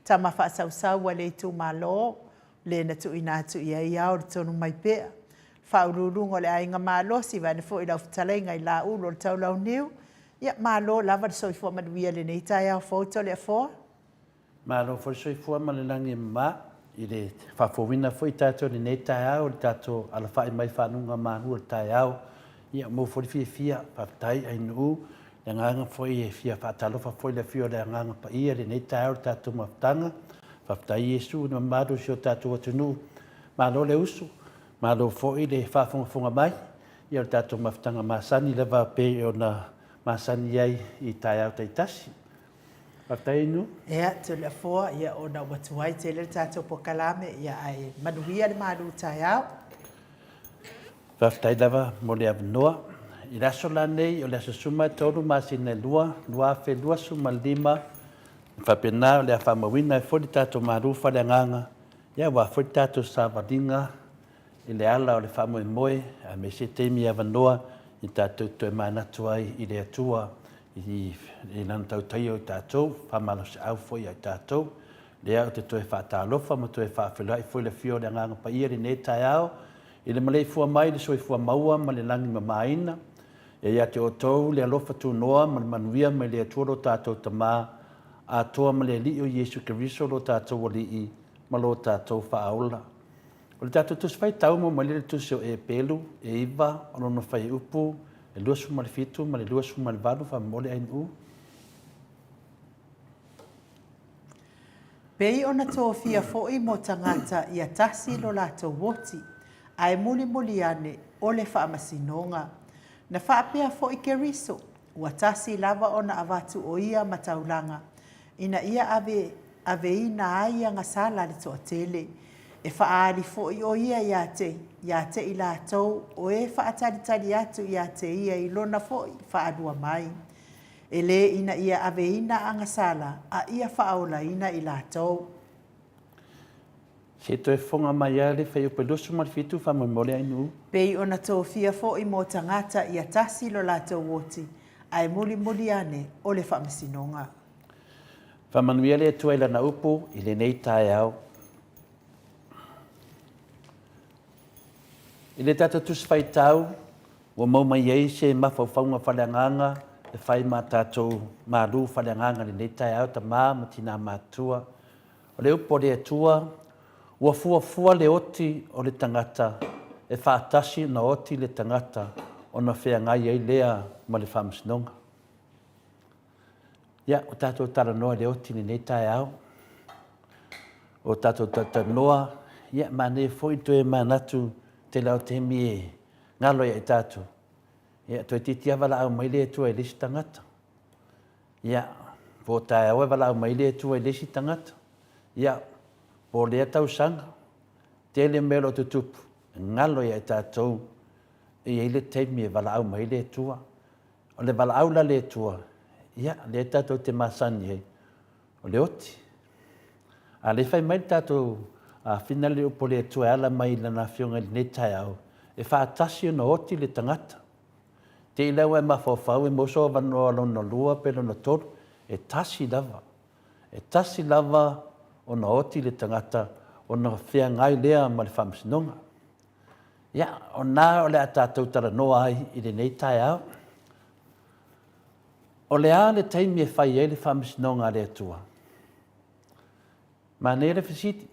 tama faasausau a le itumalo, le na tuuina atu i ai ao le tonu mai pea. Faauluuluga o le Aiga Malosi, vaeane foi lau fetalaiga i Laulu o le Taulauniu. Ia, malo lava le soifua manuia i lenei taeao fou Toleafoa. Malo foi le soifua ma le lagi e mama i le faafouina foi tatou i lenei taeao i le tatou alafai mai faanugamalu o le taeao. Ia, maua foi le fiafia, faafetai Ainuu, le agaga foi e fia faatalofa foi i le afio o le Agaga Paia i lenei taeao i le tatou mafutaga. Faafetai Iesu i le mamalu o si o tatou atunuu. Malo le usu, malo foi le faafogafoga mai ia o le tatou mafutaga masani lava pei ona masani ai i taeao taitasi. Faafetai Ainuu. Ia, Toleafoa, ia ona ua tuai tele le tatou polokalame, ia ae manuia le malu taeao. Faafetai lava mo le avanoa. I le aso la nei, o le aso 13 masina e 2, 2025, e faapena o le a faamauina ai foi le tatou malu faaleagaga, ia aua foi le tatou savaliga i le ala o le faamoemoe, aemaise taimi avanoa i tatou toe manatu ai i le Atua i Lana tautaia o i tatou, faamalosiau foi ia i tatou. Lea ou te toe faatalofa ma toe faafeiloai foi le afio o le Agaga Paia i lenei taeao, I le maleifua mai i le soifua maua ma le lagi mamaina, e ia te outou le alofa tunoa ma le manuia mai le Atua lo tatou Tama atoa ma le Alii o Iesu Keriso lo tatou Alii ma lo tatou Faaola. O le tatou Tusi Faitau mo mai le Tusi o Epelu e 9 o lona fuaiupu e 27 ma le 28 faamolemole Ainuu. Pei ona tofia foi mo tagata ia tasi lo latou oti, ae mulimuli ane o le faamasinoga. Na faapea foi Keriso, ua tasi lava ona avatu o ia ma taulaga, ina ia ave aveina ai agasala a le toatele. E faaali foi o ia ia te, ia te i latou o e faatalitali atu ia te ia i lona foi faalua mai. E lē ina ia aveina agasala, a ia faaolaina i latou. Se i toe fofoga mai lava le fuaiupu e 27 faamolemole Ainuu. Pei ona tofia foi mo tagata ia tasi lo latou oti, ae mulimuli ane o le faamasinoga. Faamanuia le Atua i Lana upu i lenei taeao. I le tatou Tusi Faitau, ua maua mai ai se mafaufauga faaleagaga e fai ma tatou malu faaleagaga i lenei taeao, tama ma tina matutua. O le upu a le Atua, ua fuafua le oti o le tagata e faatasi ona oti le tagata ona feagai ai lea ma le faamasinoga. Ia, ua tatou talanoa i le oti i lenei taeao. O tatou talatalanoa, ia, manaia foi le toe manatu tele lava o taimi e galo ia i tatou. Ia, toeitiiti lava valaau mai le Atua i le isi tagata. Ia, po o taeao e valaau mai le Atua i le isi tagata. Ia, po o lea tausaga, tele mea o lo o tutupu, e galo ia i tatou e i ai le taimi e valaau mai ai le Atua. O le valaau la a le Atua, ia, lea tatou te masani ai, o le oti. A lea fai mai le tatou Afina le upu a le Atua e ala mai i Lana Afioga i lenei taeao, e faatasi ona oti le tagata. Te i la ua e mafaufau e maua sou avanoa lona lua pe lona tolu, e tasi lava. E tasi lava ona oti le tagata ona feagai lea ma le faamasinoga. Ia, o lena o le a tatou talanoa ai i lenei taeao. O le a le taimi e fai ai le faamasinoga a le Atua? Manaia le fesili,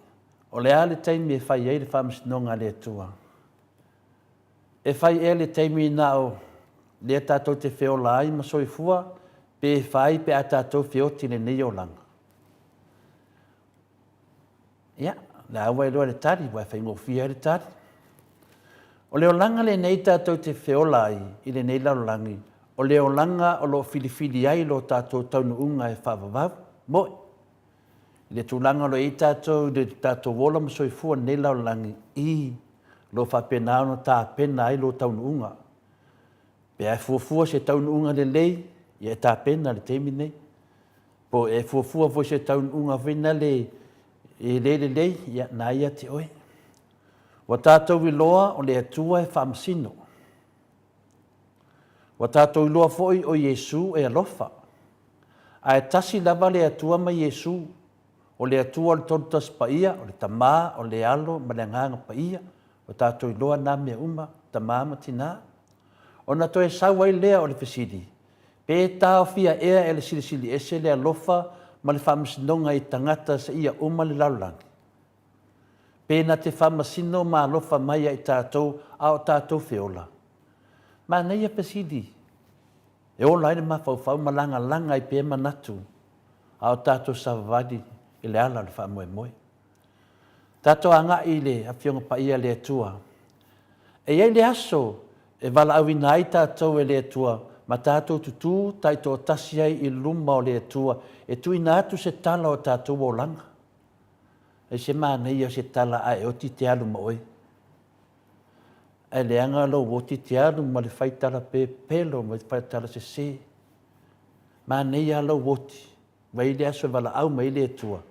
o le a le taimi e fai ai le faamasinoga a le Atua? E fai ea le taimi na o lea tatou te feola ai ma soifua, pe fai pe a tatou feoti i lenei olaga? Ia, o lea ua iloa le tali, aua e faigofie lava le tali. O le olaga lenei tatou te feola ai i lenei lalolagi, o le olaga o lo o filifili ai lo tatou taunuuga e faavavau. Moe. I le tulaga o lo o i ai tatou i le tatou ola ma soifua i lenei lalolagi, i lo o faapena ona tapena ai lo taunuuga. Pe a e fuafua se taunuuga lelei, ia e tapena i le taimi lenei. Po o e fuafua foi se taunuuga foi nale e le lelei, ia na ia te oe. Ua tatou iloa o le Atua e faamasino. Ua tatou iloa foi o Iesu e alofa. Ae tasi lava le Atua ma Iesu, o le Atua o le Tolu Tasi Paia, o le Tama, o le Alo ma le Agaga Paia. Ua tatou iloa na mea uma, tama ma tina. Ona toe sau ai lea o le fesili, Pe taofia ea e le Silisili Ese le alofa ma le faamasinoga i tagata seia uma le lalolagi? Pe na te faamasino ma alofa mai ia i tatou a o tatou feola? Manaia fesili e ola ai le mafaufau ma lagalaga ai pea manatu a o tatou savavali i le ala o le faamoemoe. Tatou agai i le Afioga Paia a le Atua. E i ai le aso e valaauina ai tatou e le Atua ma tatou tutū taitoatasi ai i luma o le Atua e tuuina atu se tala o tatou olaga. Ai se manaia o se tala ae oti te alu ma oe. Ae leaga lou oti te alu ma le fai tala pepelo ma le fai tala sese. Manaia lou oti Mai le aso e valaau mai ai le Atua,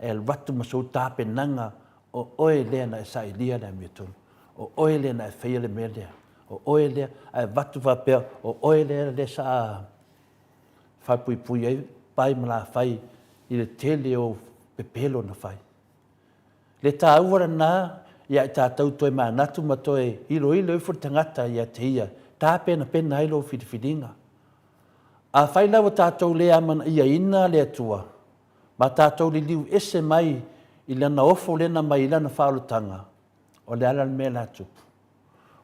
e alu atu ma sou tapenaga, o oe lea na e sailia le amiotonu, o oe lea na e faia le mea lea, o oe lea, ae avatu faapea, o oe lea lea sa faapuipui ai pae ma lafai i le tele o pepelo na fai. Le taua lena ia i tatou toe manatu ma toe iloilo ifo le tagata ia te ia, tapenapena ai lou filifiliga. Afai la ua tatou le amanaiaina le Atua, ma tatou liliu ese mai i Lana ofo lena mai Lana faaolataga, o le a la le mea la tupu?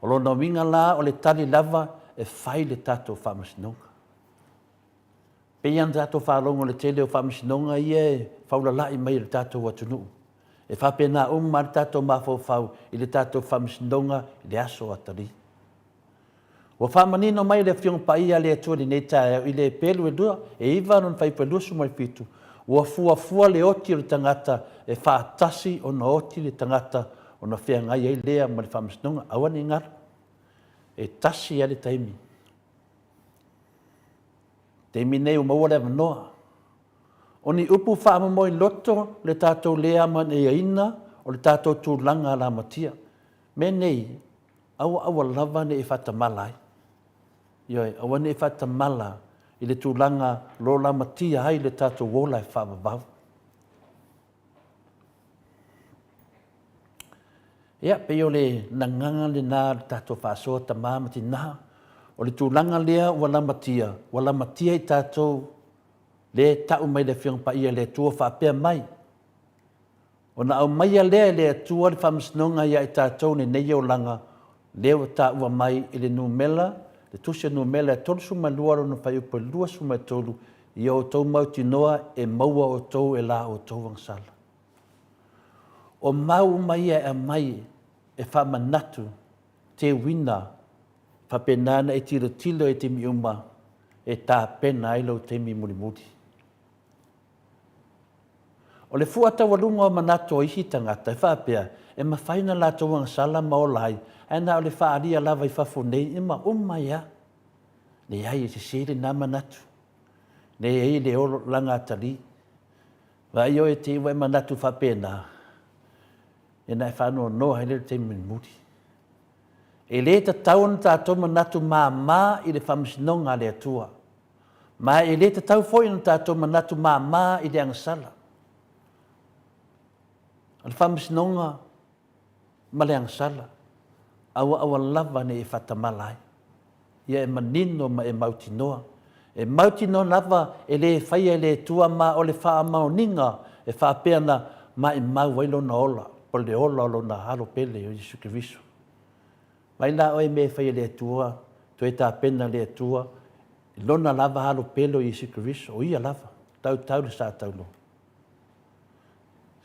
O lona uiga la o le tali lava e fai le tatou faamasinoga. Pei lava ona tatou faalogo i le tele o faamasinoga ia e faulalai mai e le tatou atunuu. E faapena uma lava le tatou mafaufau i le tatou faamasinoga i le aso atalii. Ua faamanino mai e le Afioga Paia a le Atua i lenei taeao i le pelu e lua, e iva lona fuaiupu e 27, Ua fuafua le oti o le tagata e faatasi ona oti le tagata ona feagai ai lea ma le faamasinoga. Aua ne i galo. E tasi lava le taimi. Taimi nei ua maua le avanoa. O ni upu faamomoe loto le tatou le amanaiaina o le tatou tulaga lamatia. Mea nei, aua aua lava ne i faatamala ai. Ioe, aua ne i faatamala i le tulaga lo lamatia ai le tatou ola e faavavau. Ia, pei o le lagaga lena o le tatou faasoa tama ma tina, o le tulaga lea ua lamatia, ua lamatia i tatou lea e tau mai le Afioga Paia e le Atua faapea mai, Ona aumaia lea e le Atua le faamasinoga ia i tatou lenei olaga, lea ua taua mai i le numera, le tusi o numera e 32 lona fuaiupu e 23, Ia outou mautinoa e maua outou e la outou agasala. O mau uma ia e aumai e faamanatu, teuina, faapena ona e tilotilo i taimi uma e tapena ai lou taimi mulimuli. O le fua taualuga o manatu o isi tagata e faapea, e mafai ona latou agasala ma ola ai, ae na o le faaalia lava i fafo nei ma uma ai lava. Leai, e sese lena manatu. Leai le olaga atalii. Vaai oe te i ua e manatu faapena, ia na e faanoanoa ai lea i le taimi mulimuli. E le tatau ona tatou manatu mama i le faamasinoga a le Atua. Ma e le tatau foi ona tatou manatu mama i le agasala. O le faamasinoga ma le agasala, aua aua lava ne i e faatamala ai. Ia e manino ma e mautinoa. E mautinoa lava e le faia e le Atua ma o le faamaoniga e faapea na maimau ai lona ola, po o le ola o lona Alo pele o Iesu Keriso. Mai la oe i mea e fai e le Atua, toe tapena le Atua i Lona lava Alo pele o Iesu Keriso, o Ia lava, tautau le sa tauloa.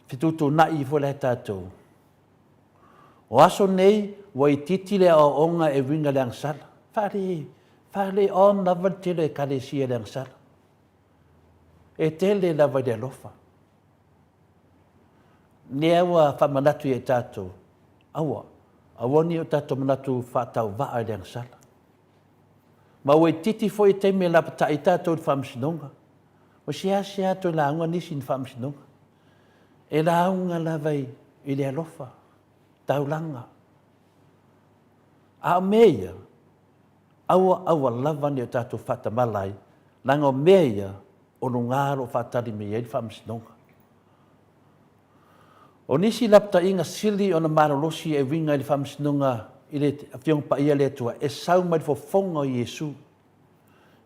Fetuutuunai ifo la e tatou. O aso nei, ua itiiti le aoaoga e uiga i le agasala. Faale, faale on lava le tele o Ekalesia i le agasala. E tele lava i le alofa. Lea ua faamanatu ia i tatou, aua, aua ne i o tatou manatu faatauvaa i le agasala. Ma ua itiiti foi le taimi e lapatai ai tatou i le faamasinoga. Ua seasea toe lauga nisi i ni faamasinoga. E lauga lava i le alofa, taulaga. A o mea ia, aua aua lava ne i o tatou faatamala ai, leaga o mea ia, o luga o lo o faatali mai ai le faamasinoga. O nisi lapataiga sili ona malolosi e uiga i le faamasinoga i le Afioga Paia a le Atua, e sau mai le fofoga o Iesu,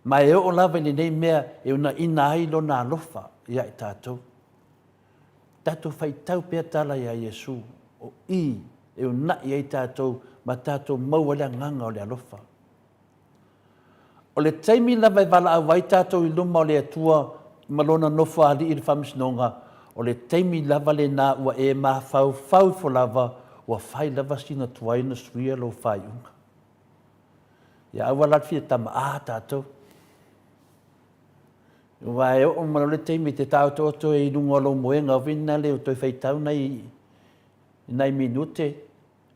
ma e oo lava i lenei mea e unaina ai Lona alofa ia i tatou. Tatou faitau pea tala ia Iesu, o i e unai ai tatou ma tatou maua ai le agaga o le alofa. O le taimi lava e valaau ai tatou i luma o le Atua ma Lona Nofoalii i le faamasinoga, o le taimi lava lena ua e mafaufau ifo lava ua fai lava sina tuai ona suia lou faaiuga. Ia aua la le fia tama a tatou. Aua e oo mai loa le taimi e te taotooto ai i luga o lou moega foi lea ua toe faitau nai, nai minute,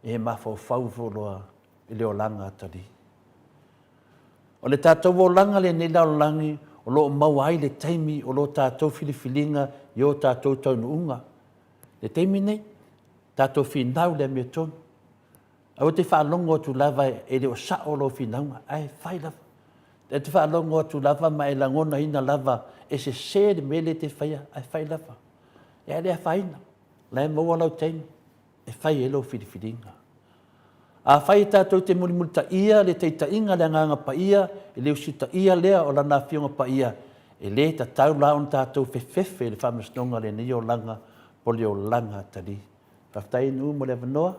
e mafaufau ifo loa i le olaga atalii. O le tatou olaga lenei lalolagi o lo o maua ai le taimi o lo tatou filifiliga i o tatou taunuuga. Le taimi nei, tatou finau le amiotonu. Aua te faalogo atu lava e le o sao lou finauga, ae fai lava. E te faalogo atu lava ma e lagonaina lava e sese le mea lea e te faia, ae fai lava. E le afaina, la e maua lau taimi e fai ai lau filifiliga. Afai e tatou te mulimulitaia le taitaiga a le Agaga Paia i le usitaia lea o Lana Afioga Paia, e le tatau la ona tatou fefefe i le faamasinoga o lenei olaga po o le olaga atalii. Faafetai Nuu mo le avanoa.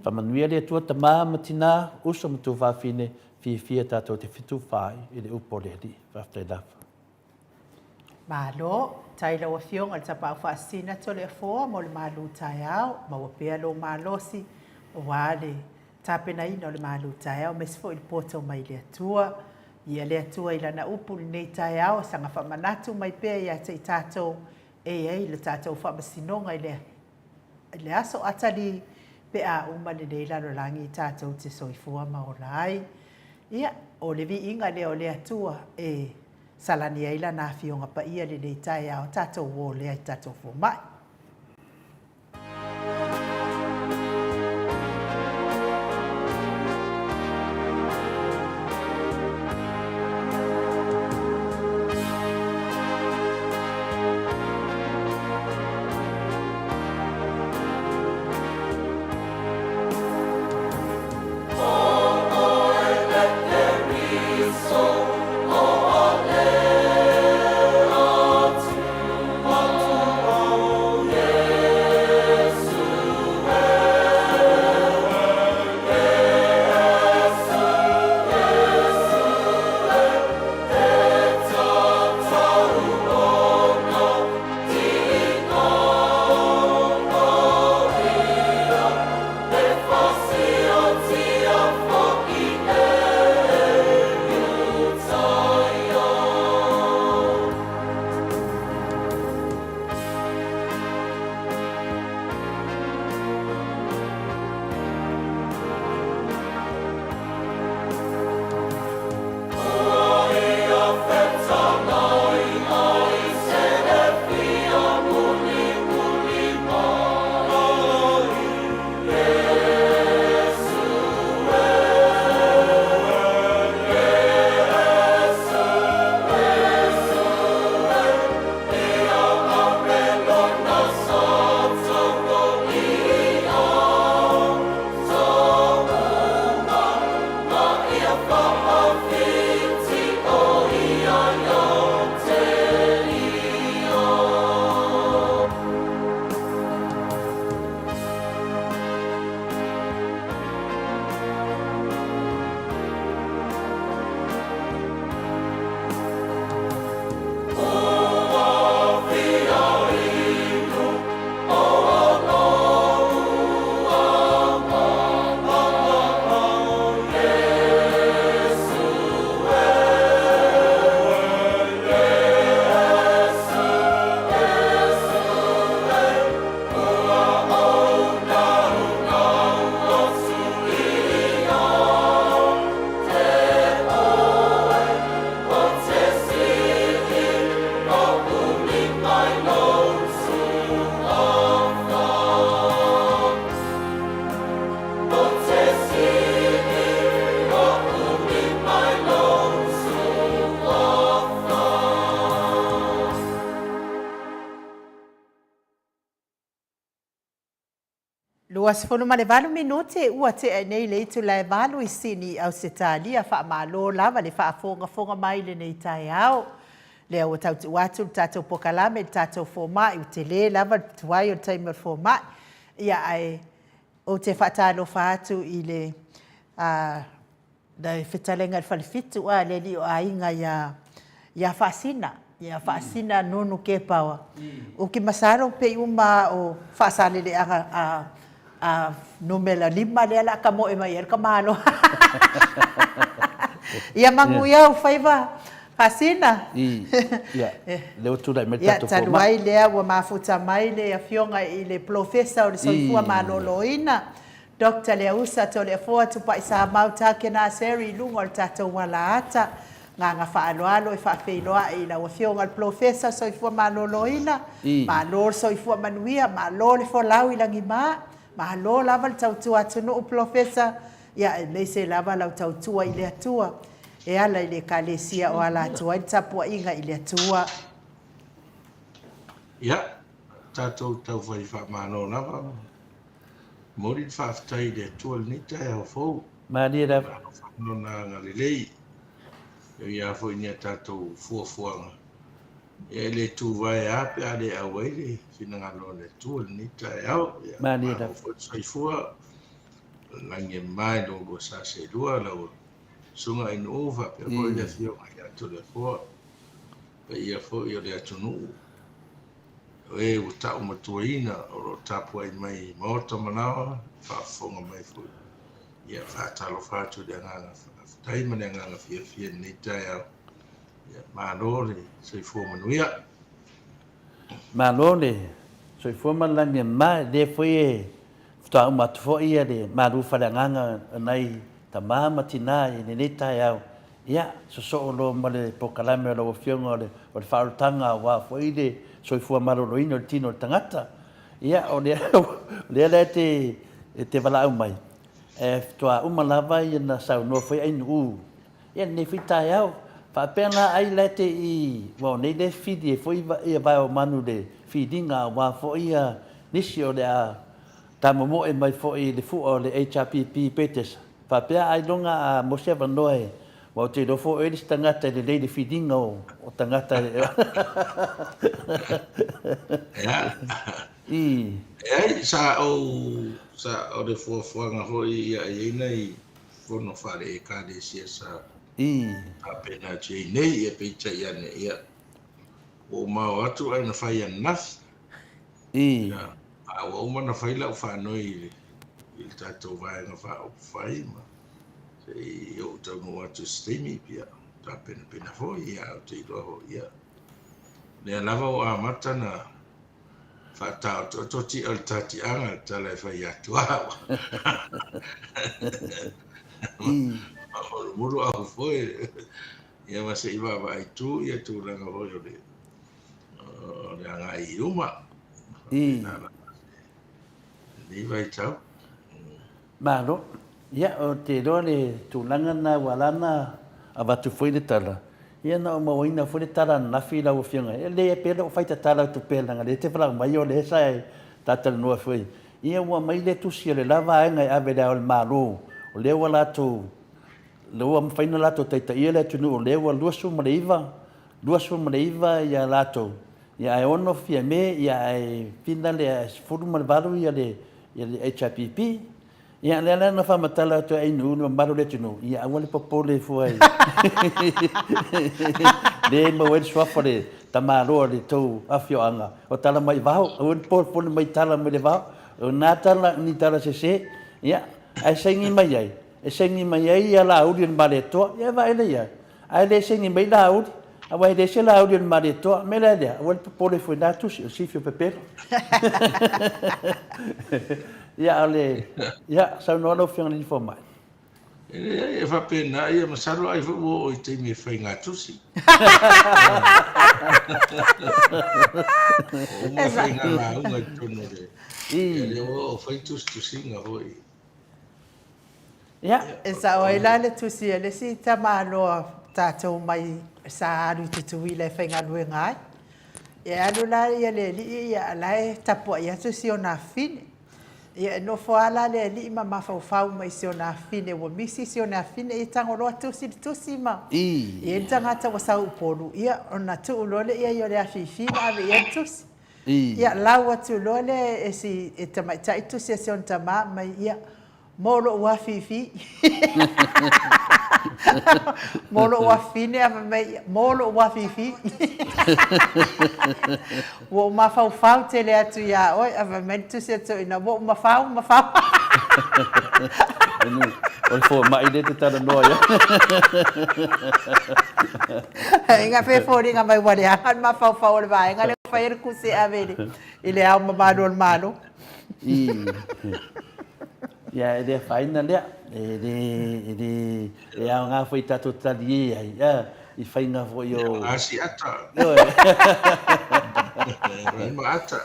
Faamanuia le Atua tama ma tina, uso ma tuafafine, fiafia tatou te fetufaai i le upu a le Alii. Faafetai lava. Malo, tai lau Afioga i le Tapaau Faasisina Toleafoa mo le malu taeao, maua pea lou malosi aua le tapenaina o le malu taeao aemaise foi le poto mai le Atua. Ia le Atua i Lana upu i lenei taeao, saga faamanatu mai pea ia te i tatou e i ai le tatou faamasinoga i le, i le aso atalī pe a uma lenei lalolagi tatou te soifua ma ola ai. Ia, o le viiga lea o le Atua e salani ai Lana Afioga Paia i lenei taeao, tatou o lea i tatou fomai. 28 minute ua tea nei le itula e 8 i Sini i Ausetalia. Faamalo lava le faafogafoga mai i lenei taeao. Lea ua tautuu atu le tatou pokalame i le tatou fomai, ua tele lava le tuai o le taimi o le fomai. Ia ae ou te faatalofa atu i le le fetalaiga i le Falefitu a le alii o aiga ia ia Faasina, ia Faasina Nunu Kepaoa. Ou te masalo pei uma lava o Faasaleleaga a a numera 5 lea o le a tamoe mai ai le tamaloa. Ia manuia ou faiva Faasina. Ia, lea ua tulai mai le tatou fomai. Ia, talu ai lea ua mafuta mai le Afioga i le Polofesa o le Soifua Maloloina, Doctor Leausa Toleafoa Tupai Samau Takena Seri i luga o le tatou alaata. Agaga faaaloalo e faafeiloai i lau Afioga i le Polofesa o le Soifua Maloloina, malo le soifua manuia, malo le folau i lagima, malo lava le tautua atunuu Polofesa, ia aemaise lava lau tautua i le Atua e ala i le Ekalesia o ala atu ai le tapuaiga i le Atua. Ia, tatou taufai faamalo lava. Momoli le faafetai i le Atua i lenei taeao fou. Malie lava. Alofa ma Lona agalelei. E ui lava foi i ni a tatou fuafuaga, ia e le tuvae lava pe a le auai le finagalo o le Atua i lenei taeao. Ia, Malie malo lava. foi le soifua, lagi e mama i lo oulua sa seelua, lau Susuga Ainuu faapea foi le Afioga ia Toleafoa, paia foi o le atunuu. O e ua taumatuaina o lo o tapuai mai i maota ma laoa, faafofoga mai foi. Ia, faatalofa atu i le agaga faafetai ma le agaga fiafia i lenei taeao. Ia, malo le soifua manuia. Malo le soifua ma le lagi e mama, e le foi e faatoa uma atu foi ia le malu faaleagaga o nai tama ma tina i lenei taeao. Ia, sosoo loa ma le polokalame a lau Afioga o le o le faaolataga aua foi le soifua maloloina o le tino o le tagata. Ia, o lea, o lea la e te, e te valaau mai, e faatoa uma lava ia na saunoa foi Ainuu ia lenei foi taeao. Faapea la ai la e te i, aua o nei lea e fili ai foi ia vae o manu i le filiga aua foi ia nisi o le a tamomoe mai foi i le fua o le HRPP Petesa. Faapea ailoga a maua se avanoa e, aua ou te iloa foi o oe le isi tagata e lelei i le filiga o tagata e. Ia. I. Leai, sa ou, sa, o le fuafuaga foi ia e i ai nai fono faale-Ekalesia sa I. tapena atu i ai nei, ia peitai ane, ia, ua ou mao atu ae na fai ananafi. I. Ia, a ua uma ona fai lau faanoi i le, i le tatou Vaega Faaupufai ma se i ou taunuu atu i se taimi, ia, tapenapena foi, ia, ae ou te iloa foi, ia, lea lava ua amata ona faataotooto ti'a o le tatiaga le tala e fai atu au. Mulumulu au foi, ia ma se i vaavaai tu ia tulaga foi o le, o le agai i luma. Faapena lava lenei vaitau. Malo. Ia, ou te iloa le tulaga lena ua ala ona avatu foi le tala, ia na ou mauaina foi le tala ananafi i lau Afioga. E lelei ai pea lou fai tatala atu pea leaga o lea e te valaau mai o lea sa e talatalanoa foi. Ia ua aumai lea tusi a le la vaega e ave i Le Ao o le Malo, o lea ua latou, lea ua mafai ona latou taitaia le atunuu, o lea ua 29, 29 ia latou, ia ae 6 Fiame, ia ae fina le 18 ia le HRPP. Ia, lea la na faamatala atu ai Ainuu le mamalu o le atunuu, ia aua le popole fua i le maua ai le suafa o le tamaloa o le tou afioaga o tala mai vao, aua le popole mai tala mai le vao, o na tala ni tala sese, ia, ae saini mai ai, e saini mai ai ia Laauli o le Malietoa, ia e vaai lea i ai. Ae le saini mai Laauli, aua e le se Laauli o le Malietoa. O le mea la lea, aua le popole foi i na tusi, o le sifi o pepelo. Ia, o le, ia, saunoa lau Afioga i le Alii Fomai. E leai, e faapena, ia masalo ai foi ua oo i taimi e fai ngā tusi. Ua uma fai ngā lauga i totonu o le, ia lea ua oo fai tusitusiga foi. Ia. E sao ai la le tusi a le isi tamaloa tatou mai sa alu i Tutuila e faigaluega ai. E alu la ia le alii ia la e tapuai atu si ona afine. Ia e nofo lava la le alii ma mafaufau mai si ona afine ua misi si ona afine ia tago loa tusi le tusi ma i ai le tagata ua sau i Upolu ia ona tuu loa lea i ai o le afifi ma ave i ai le tusi. Ia lau atu loa lea e si e tamaitai tusi a si ona tama mai ia Mo lou afifi. Mo lou afifine a fai mai ia, mo lou afifi. Ua ou mafaufau tele atu iā oe, a fai mai le tusi a toeaina, ua ou mafau, mafau. O le fomai lea e te talanoa i ai. Inga pe foliga mai ua leaga le mafaufau o le vaega lea ua fai ai le tusi e ave i le Ao mamalu o le Malo. Ia, e le afaina lea. E le, e le, e aoga foi i tatou talie ai, a, i faiga foi o... E aoga si ata. Ioe. Fai ma ata.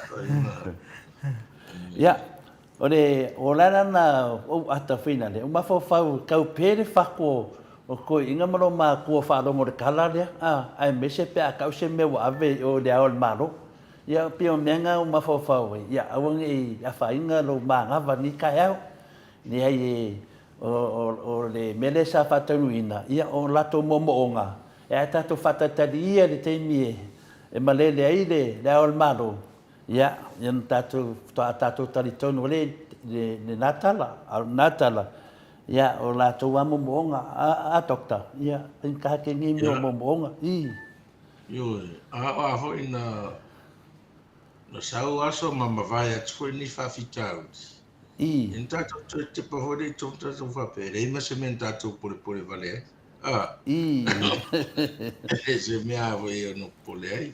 Ia, o le, o la la na ou ata foi na le, o mafaufau kau pe le fako o toeaiina ma lo matua faalogo i le tala lea, a, aemaise pe a tau se mea ua ave i o i le Ao o le Malo. Ia, pei o mea na ua mafaufau ai, ia aua ne i afaina lou manava i lenei taeao. Leai e, o, o, o le mea lea sa faataunuuina, ia o latou moomooga, e a tatou faatalitali ia i le taimi e, e malele ai le, le Ao o le Malo, ia, ia ona tatou, faatoa tatou talitonu ai lea i le, lena tala. A o lena tala, ia o latou lava moomooga. A, a Doctor, ia, faigata tele nei mea o moomooga. I. Ioe, a o a foi na, na sau aso ma mavae atu foi nei faafitauli. Ina tatou toe tepa foi lea i totonu tatou faapea, e leai ma se mea na tatou polepole vale ai. A, e le se mea foi e ono popole ai.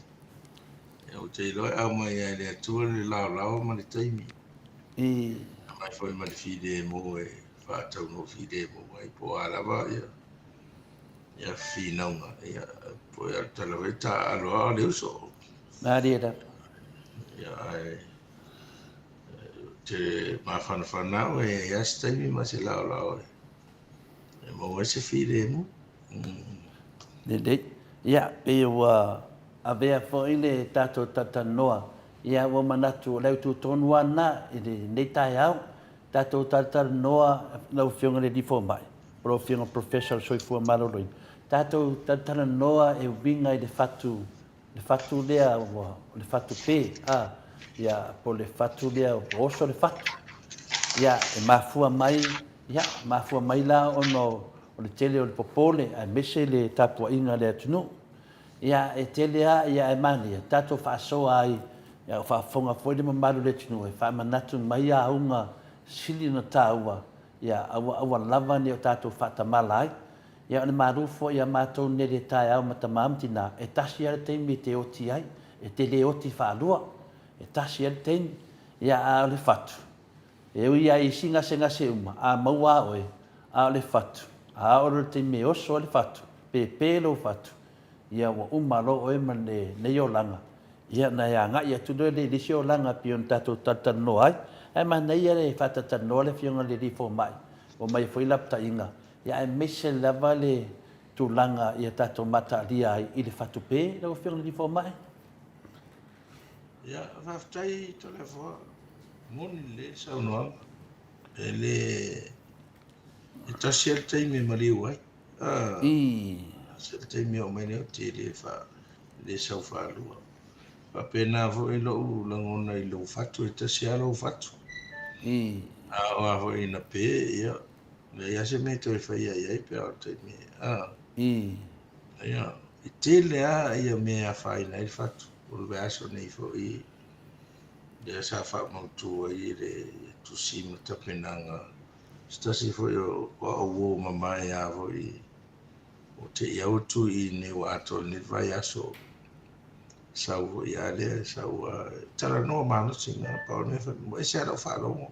Ou te iloa e aumai lava e le Atua le laolao ma le taimi. Aumai foi ma le filemu e faataunuu filemu ai po o a lava ia ia finauga. Ia, po o le tala foi taaalo lava o le uso. Malie lava. Ia, ae ou te mafanafana au e i ai lava se taimi ma se laolao e maua ai se filemu. Lelei. Ia, pei ua avea foi le tatou talatalanoa, ia ua manatu o le autu tonu lava lena i lenei taeao, tatou talatalanoa lau Afioga i le Alii Fomai, po o lau Afioga Professor o le Soifua Maloloina, tatou talatalanoa e uiga i le fatu, le fatu lea ua, o le fatu pe, a, ia, po o le fatu lea ua oso le fatu. Ia, e mafua mai, ia, mafua mai la ona o le tele o le popole aemaise le tapuaiga a le atunuu. Ia, e tele lava, ia, ae manaia, tatou faasoa ai, ia, o faafofoga foi le mamalu o le atunuu e faamanatu mai auga sili ona taua, ia, aua, aua lava ne i o tatou faatamala ai. Ia, o le malu foi ia matou nei i le taeao ma tama ma tina, e tasi lava le taimi e te oti ai, e te le oti faalua, e tasi lava le taimi, ia, a o le fatu, e ui lava i isi gasegase uma, a maua lava oe, a o le fatu, a oo loa i le taimi e oso ai le fatu, pēpē lou fatu, ia ua uma loa oe ma lenei olaga, ia ona e agai atu loa lea i le isi olaga e pei ona tatou talatalanoa ai. Ae manaia le faatalatalanoa le Afioga i le Alii Fomai, ua aumai foi lapataiga, ia aemaise lava le tulaga ia tatou mataalia ai i le fatupe lau Afioga i le Alii Fomai. Ia, faafetai Toleafoa, moni lelei le saunoaga. E le, e tasi lava le taimi e maliu ai. Ah, tasi le taimi e oo mai nei ou te le fa, le sau faalua. Faapena foi lou lagona i lou fatu, e tasi lava lou fatu. A oo lava foi ina pe, ia, leai lava se mea e toe faia i ai pe a oo i le taimi. Ah, ia, e tele lava ia mea e afaina ai le fatu. O le vaiaso nei foi, lea sa faamautu ai e le tusi ma tapenaga se tasi foi o au uo mamae a foi o te i au atu i nei ua atoa lenei vaiaso sau foi a lea sau a talanoa malosi na pau le mea ua ese lava lau faalogo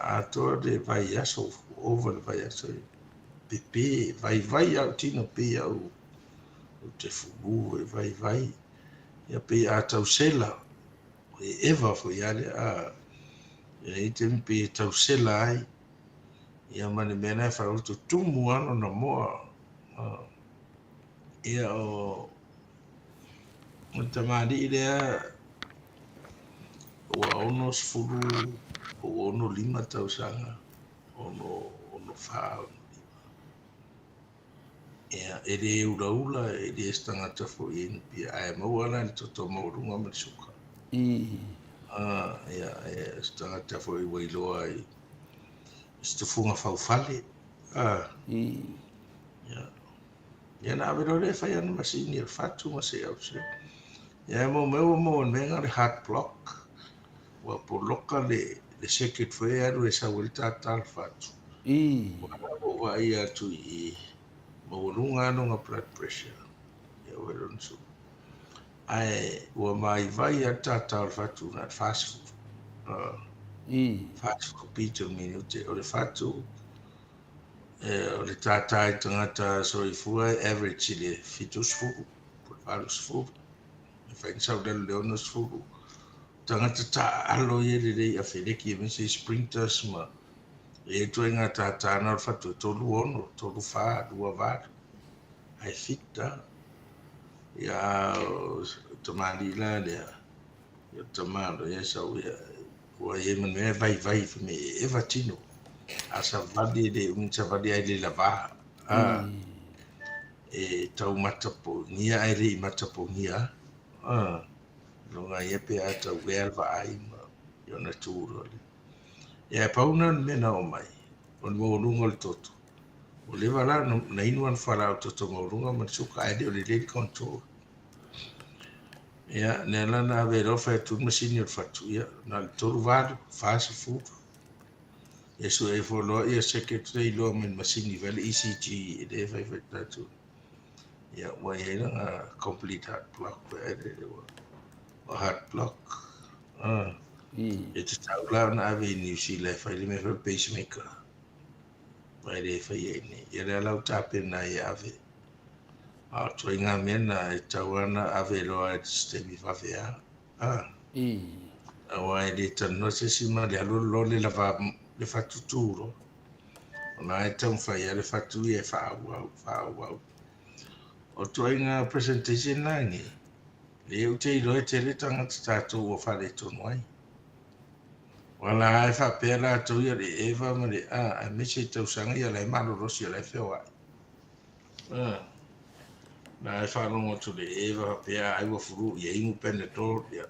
atoa le vaiaso ova le vaiaso pepe vaivai au tino pei au ou te fulu e vaivai ia pei a tau sela e eva foi a lea a e i ai taimi pei e tau sela ai ia ma le mea la e faaloto tumu lava lona moa. Ia o le tamalii lea ua 60 po ua 65 tausaga, 64, 65. Ia, e le ulaula, e le se tagata foi e inupia, ae maua la i le toto maualuga ma le suka. Ia, e se tagata foi ua iloa i se tufuga faufale. Ia, ia na ave loa lea e fai ana masini o le fatu ma se au se. Ia, e maua mai ua maua i le mea lena o le heart block. Ua poloka le, le circuit foi e alu e sau ai le tātā o le fatu. Ua ou vaai atu i i, maualuga lava lona blood pressure, ia ua lona suka. Ae ua vaivai lava le tātā o le fatu na o le 40. 40 beat o le minute. O le fatu, o le tātā i tagata soifua e average i le 70 po o le 80. E fai na sau i lalo i le 60. Tagata taaalo ia lelei afeleki aemaise i sprinters ma e i ai ituaiga tātā na o le fatu e 36, 34, 28 ae fit lava. Ia a o le tamalii la lea, ia o le tama loa ia e sau ia ua i ai ma le mea e vaivai fai mai e eva tino. A savali e le umi ona savali ae le lava. A e tau matapogia ae le i matapogia. A Iloga ia pe a tau ea le vaai ma i ona tu loa lea. Ia e pau na o le mea na oo mai, o le maualuga o le toto. Ua leva la na inu ana fualaau toto maualuga ma le suka ae le o lelei le control. Ia, lea la na ave loa fai atu le masini o le fatu, ia, na o le 38, 40. Ia sue ifo loa ia circuit lea iloa mai le masini fai le ECG e le fai fai tatou. Ia ua i ai lana complete heart block pe ai le ua ua heart block. Ah. E tatau la ona ave i New Zealand e fai le mea foi pacemaker. Ma e le fai ai nei. Ia lea la ua tapena ai e ave. A o ituaiga mea na e tatau lava ona ave loa i se taimi vave lava. A. Aua e le talanoa se isi ma le alu loa le lava le fatu tu loa. O la e taumafai lava le fatu ia e faaauau, faaauau. O ituaiga presentation la nei, lea ou te iloa e tele tagata tatou ua faaletonu ai. Aua la e faapea latou ia le Eva ma le A, aemaise i tausaga ia la e malolosi o la e feoai. Na e faalogo atu le Eva faapea ai ua fulu ia inu Panadol ia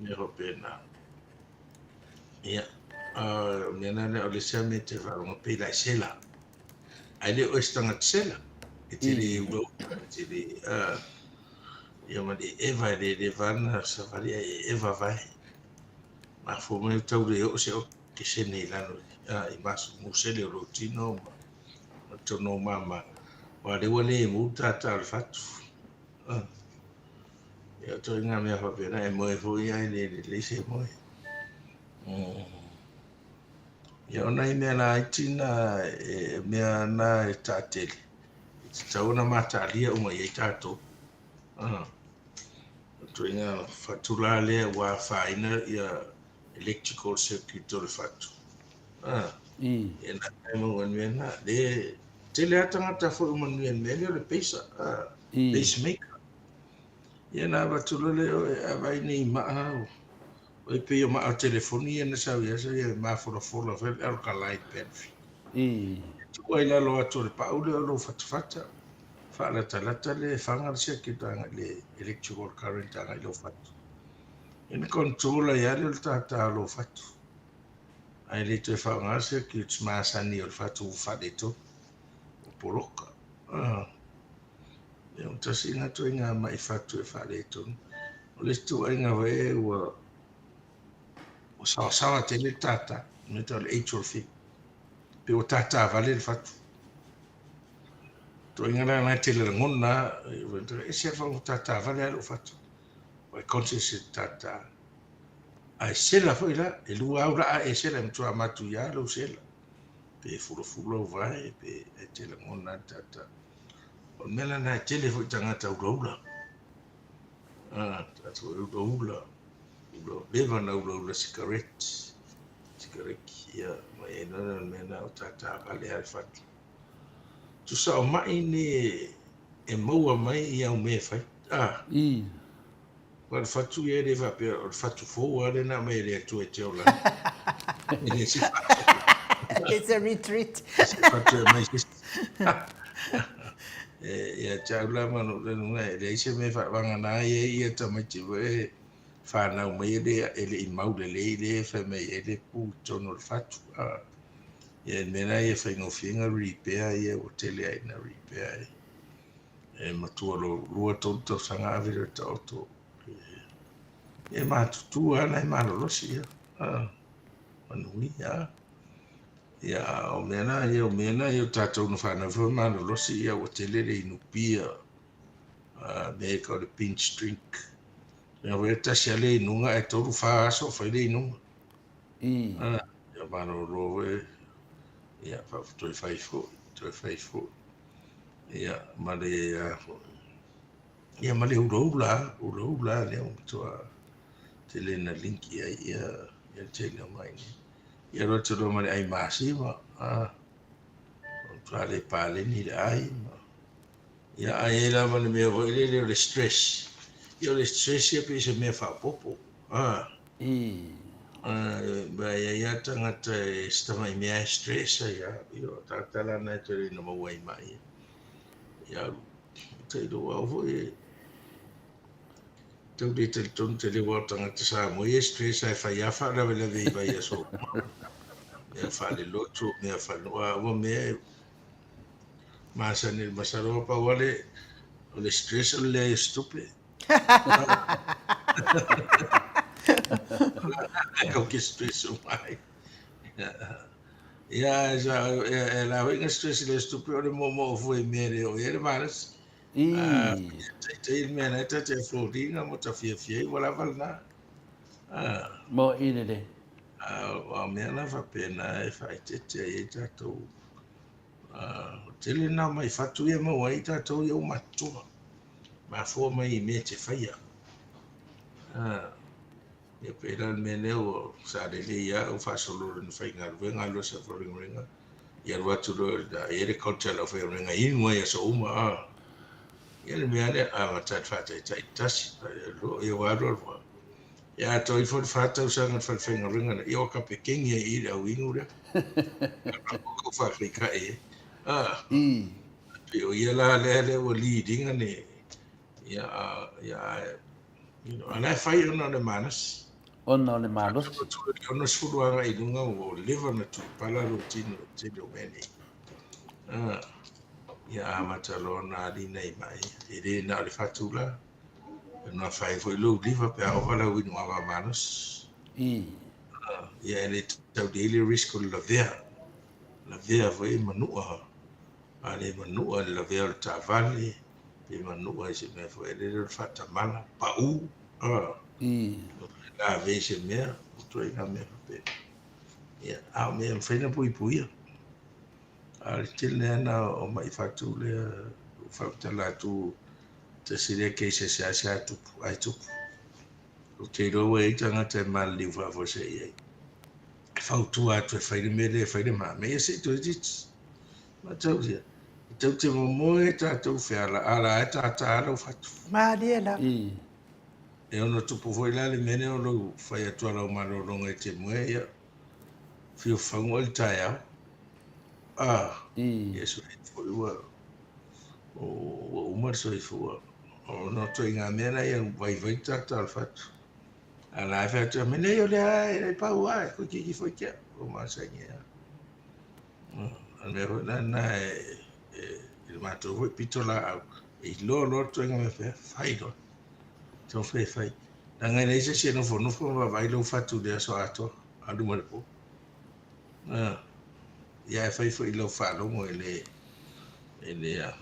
mea faapena. Ia o mea na lea o le isi lava mea e te faalogo pei la e sela. Ae le o oe se tagata sela. E te le ulaula, e te le ia ma le Eva e le leva na savali ae e eva vae. Mafua mai tau le oo se okesene i lalo i musele o lou tino ma ma tonu o mama, aua o lea ua lemu le tata o le fatu. Ia, o ituaiga mea faapena, e moe foi ae le lelei se moe. Ia, o nai mea laiti na, e mea na e taatele, e tatau ona mataalia uma i ai tatou. O ituaiga fatu la lea ua afaina ia electrical circuit o le fatu. Ia na e maua ai le mea lena. Le tele lava tagata foi ua manuia i le mea lea o le peisa, pacemaker. Ia na avatu loa lea oe, a vaai nei i maa, oi pei o maa o telefoni ia na sau i aso ia e mafolafola foi le alkaline battery. E tuu ai i lalo atu o le pau lea o lou fatafata, faalatalata le faga le circuit agai le electrical current agai i lou fatu. Ia na control ai lava lea o le tata o lou fatu. Ae le toe faaaoga circuits masani o le fatu ua faaletonu, ua poloka. Ia ua tasi lena ituaiga mai fatu e faaletonu. O le isi ituaiga foi ua ua saosaoa tele le tata, mea tau o le atrial fib. Pei ua tata vale le fatu. Ituaiga la lena e tele lagona lava, e ese lava ua tata vale lava lou fatu. Ua e conscious i le tata. Ae sela foi la, e lua au laa e sela, e matua matuia lou sela. Pe fulafula ou vae, pe e te lagona le tata. O le mea lena e tele foi tagata ulaula. Ah, tatou e ulaula, ula, leva na ulaula sikareti, sikareki, ia, ma e nana le mea lena o tata vale a le fatu. Tusa o mai ni e maua mai i au mea e fai. Ah. Aua o le fatu ia e le faapea, o le fatu fou lava lea na aumai e le Atua e te ola ai. E le se fatu. It's a retreat. Se fatu e aumai se isi. Ia te au la ma lou lagona, e leai se mea e faavagana ai ai ia tamaiti foi e fanau mai e le, e le i mau lelei lea e fai mai ai le pu i totonu o le fatu. Ia le mea la ia e faigofie ona repair ia ua tele ai ina repair ai. E matua lou lua tolu tausaga ave lea o le taoto. E matutu lava la e malolosi ia. Manuia. Ia, o mea na ia, o mea na ia o tatou na fanau foi malolosi ia ua tele le inu pia. Mea e tau o le binge drink. Mea foi e tasi lava le inuga ae tolu fa aso o fai le inuga. Ia malolo foi. Ia, toe fai foi, toe fai foi. Ia, ma le, ia, ma le ulaula, ulaula lea ua matua tele na link i ai ia, ia le tele o mai nei. Ia alu atu loa ma le ai masima, a, matua le paleni le ai, ma, ia, ae i ai lava le mea foi lele o le stress. Ia o le stress ia pei se mea faaopoopo, a. Ba e i ai lava tagata e se tamai mea e stress ai lava. Ia o tagata la na e toe le ina maua ai mai. Ia te iloa au foi e tau le talitonu tele aua o tagata Samoa ia e stress ae fai lava faalavelave i vaiaso uma. Mea faalelotu, mea faanoa, ua mea e masani masalo pau lava le o le stress o le leai o se tupe. Kau ke stress uma ai. Ia, e la foi na stress i le tupe o le moomoo fua i mea e le oo i ai le malosi. Taitai le mea na e ta te afford ina mo ta fiafia ai ua lava lena. Mo'i lelei. A o mea na faapena e faaeteete ai ai tatou. O tele na o mai fatu ia maua ai tatou ia ua matutua. Mafua mai i mea e te faia. Ia pei la o le mea lea ua sa lelei lava ou faasolo i lona faigaluega alu asa faigaluega ia alu atu loa e i ai le culture a le aufaigaluega e inu ai i aso uma a. Ia le mea lea amata i le faataitai tasi, lua, ia ua alu alu lava. Ia atoa ifo le fa tausaga i le fale faigaluega lea, ia ua kapekeni ai i i le au inu lea. Ua faafeikai ai. A. Pei o ia la lea lea ua lead ina ne Ia, ia, you know, a la e fai ona o le malosi. Ona o le malosi. I le 60 agai i luga ua leva ona tuipala lou tino i le tele o mea nei. Ah, ia amata loa ona ali nai mai. E le na o le fatu la. Ona fai foi lou liva pe a ova lau inu ava malosi. Ah, ia e le tau le le risk o le lavea. Lavea foi e manua. A le manua le lavea o le taavale, pe manua i se mea foi lele o le faatamala, pau, lave i se mea, o ituaiga mea faapena. Ia, a o mea e mafai ona puipuia. A o le tele lava o mai fatu lea ua faamatala atu, tasi lea case e seasea tupu, ae tupu. Ou te iloa ua i ai tagata e maliliu faafuasei ai. E fautua atu e fai le mea lea, e fai le mea, ia se i toeitiiti. Mataulia, e tou te momoe tatou feala, a la e tātā lou fatu. Malie lava. E ono tupu foi la le mea lea o lou fai atu a lau malologa e te moe, ia, fiu fagu oe i le taeao. A, ia soifua ua, ua uma le soifua. Ona o ituaiga mea la ia vaivai le tātā o le fatu. A la e fai atu, mea nei o lea e pau lava, e toeitiiti foi tea. Ua masani ai lava. O le mea foi la lena e i le matou foi pito laau, e iloa loa le ituaiga mea faapea, fai loa. Taumafai e fai. Leaga e leai se isi e nofonofo ma vaavaai lou fatu i le aso atoa, alu ma le po. Ia ae fai foi i lau faalogo e le e le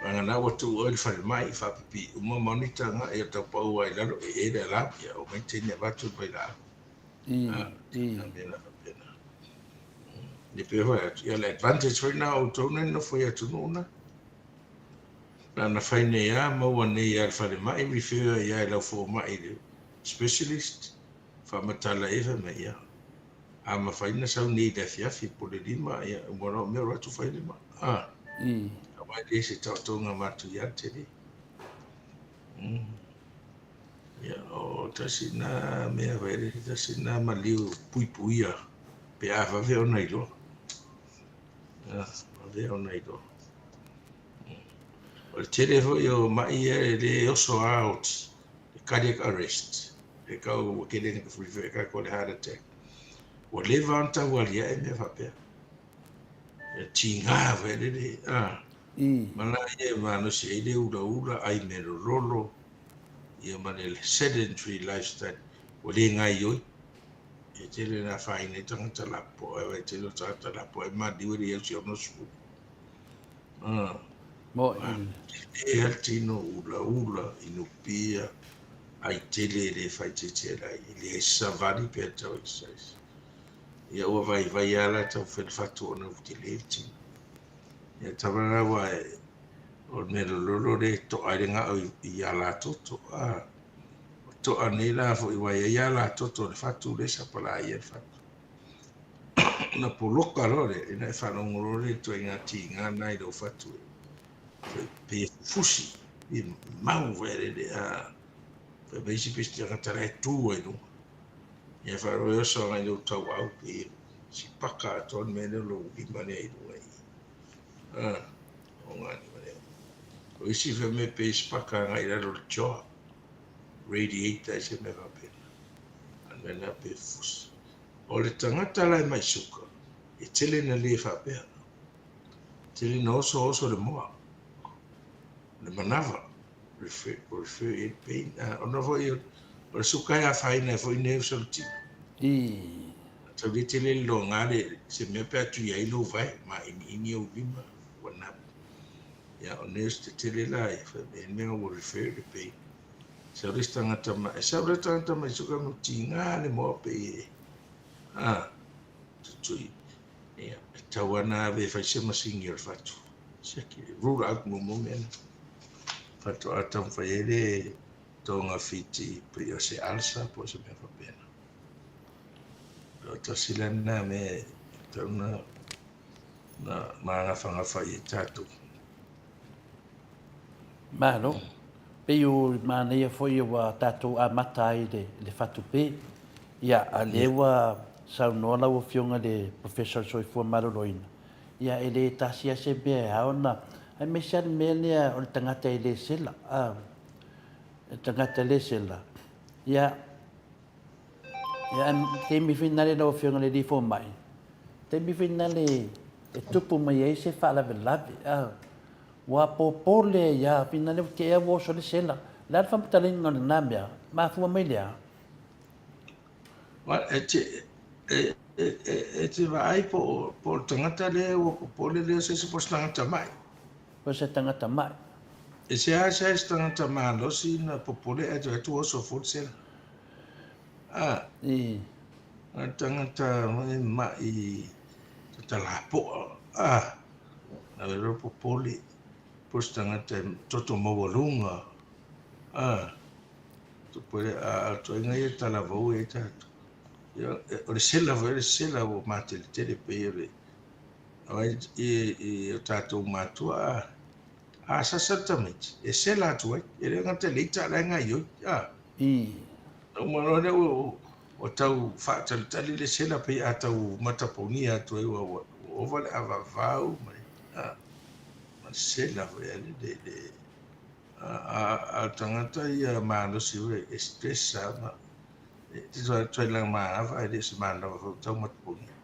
vagana ua tuu oe i le falemai, faapipii uma monitor na, ia tau pau lava i lalo, e e le alarm, ia omai teine avatu le vailaau. Mea faapena. Ia pei foi atu, ia le advantage foi na o outou na nofo i atunuu na. Na na fai nei lava, maua nei lava i le falemai, refer ai lava i lau fomai i le specialist, faamatala i ai fai mai, ia, a mafai ona sau nei i le afiafi po o le 5, ia, ua loa mea o atu fai le ma. Aua e le se taotoga matuia le tele. Ia, o tasi na mea foi lele, tasi na maliu puipuia pe a vave ona iloa. Vave ona iloa. O le tele foi o mai ia e le oso lava oti, le cardiac arrest, e kau ua tele ina refer e tatou le heart attack. Ua leva ona tau aliae mea faapea. E tiga foi lele, ma la ia e malosi ai le ulaula, ai mea lololo, ia ma le sedentary lifestyle ua le gaoioi. E tele ina afaina ai tagata lapopoa, aua e tele o tagata lapopoa e maliu e le i au se 60. E lava le tino ulaula, inu pia, ai tele e le faaeteete ai, e leai se savali pe a tau exercise. Ia ua vaivai lava la taumafai le fatu ona ua tele le tino. Ia tama la aua o le mea lololo lea e to'a ai le ga'o i alatoto. O to'a nei la foi aua e i ai alatoto o le fatu lea e sapalaia le fatu. Ona poloka loa lea, ina e faalogo loa lea i le ituaiga tiga lena i lou fatu e pei e fufusi, pei e mau foi lele, fai mai isi pei se tagata la e tu ai i luga. Ia faalogo e oso agai i lou tauau pei e sipaka atoa le mea lea o lou lima lea i luga i i. O ngā lima lea. O isi fai mai pei e sipaka agai i lalo o le jaw, radiator i se mea faapena. A o le mea lena pei e fufusi. O le tagata la e mai suka, e tele ina le faapea. Tele ina osooso le moa, le manava, refer, refer i ai le pain. Ona foi o le suka e afaina ai foi nerves o le tino. Tau le tele le loga le se mea pe a tui ai lou vae, mainiini ou lima ua nap. Ia, o nurse tetele la ia, fai mai le mea ua refer le pain. Sau le isi tagata mai, e sau le tagata mai suka mo tiga le moa pei e, a, tutui. Ia, e tau ana ave e fai se masini o le fatu. Siaki, rule out muamua mea na. Faatoa taumafai ai le togafiti pei o se ulcer po o se mea faapena. O tasi la lena mea e tatau ona magafagafa i ai tatou. Malo. Pei o manaia foi ua tatou amata ai i le fatupe. Ia, a lea ua saunoa lau Afioga i le Professor o le Soifua Maloloina, ia e le tasi lava se mea e ao ona, aemaise lava le mea lea o le tagata e le sela, a, le tagata e le sela, ia, Ia, taimi foi nale lau Afioga i le Alii Fomai, taimi foi nale e tupu mai ai se faalavelave, a, ua popole ai lava, foi nale ua tea ua oso le sela. O le a le faamatalaina o lena mea? Mafua mai le a? Well, e te, e, e, e, e te vaai po, po o le tagata lea ua popole lea o se isi po o se tagata mai. Po o se tagata mai. E seasea se tagata malosi na popole ae toe atu oso foi le sela. A, I. A tagata e ma'i tatalapoa, a, na le popole, po o se tagata e toto maualuga, a, popole, a o ituaiga ia talavou e ai tatou. Ia, o le sela foi, o le sela ua mateletele pei o le, i, i o tatou matua, a, a sasa le tamaiti, e sela atu ai, e le gata i le ita a o la e gaioi, a. I. Uma loa lea ua tau faatalitali le sela pei a tau matapogia atu ai ua ova le avavau ma le ma le sela foi a le le a o tagata ia malosi foi e stress lava ma e tuai manava ae le o se manava foi ua tau matapogia.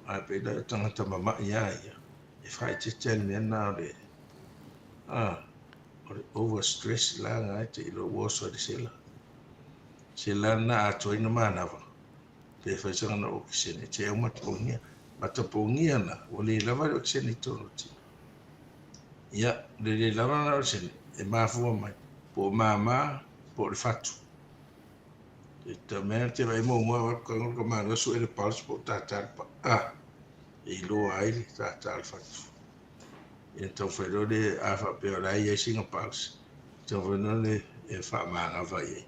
Ae pei la o tagata mama'i lava ia e faaeteete lava i le mea lena o le O le over stress la na e te iloa ua oso ai le sela. Sela na atoa ai na manava pe fai sana okesene e te au matapogia. Matapogia na ua le lava le okesene i totonu o le tino. Ia, le le lava na okesene e mafua mai po o mama po o le fatu. E ta mea te vaai muamua avatu tago le tamaloa sue le pulse po o tata le pa ah e iloa ai le tata o le fatu. Ia taumafai loa le, a faapea o la e i ai sina pulse, taumafai loa le e faamagava i ai.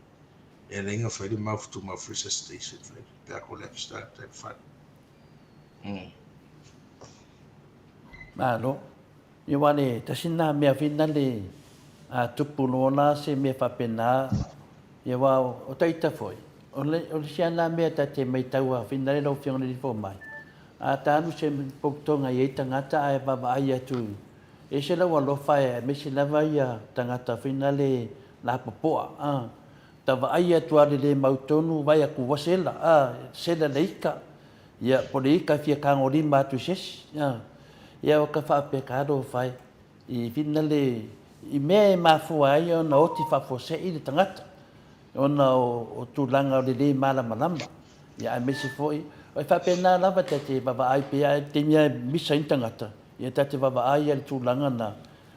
E ala ai ona fai le mouth to mouth resuscitation fai pe a collapse tagata i le fale. Malo. Ia aua le tasi lena mea foi lena le a tupu loa la se mea faapena, ia aua o taita foi, o le isi lava lena mea ta te matau lava foi lena lau Afioga i le Alii Fomai, A ta alu se poutoga e i ai tagata ae vaavaai atu i ese lou alofa aemaise lava ia tagata foi nale lapopoa a. Ta vaai atu a le le mautonu vaai atu ua sela a, sela le ika. Ia po le ika e fia tagolima atu i se isi a. Ia o ka faapea ka alofa e i finale i mea e mafua ai ona oti faafuasei le tagata. Ona o tulaga o le lē malamalama, ia aemaise foi, e faapena lava ta te vaavaai pea, ae taimi lava e misa ai ni tagata, ia ta te vaavaai lava i le tulaga na,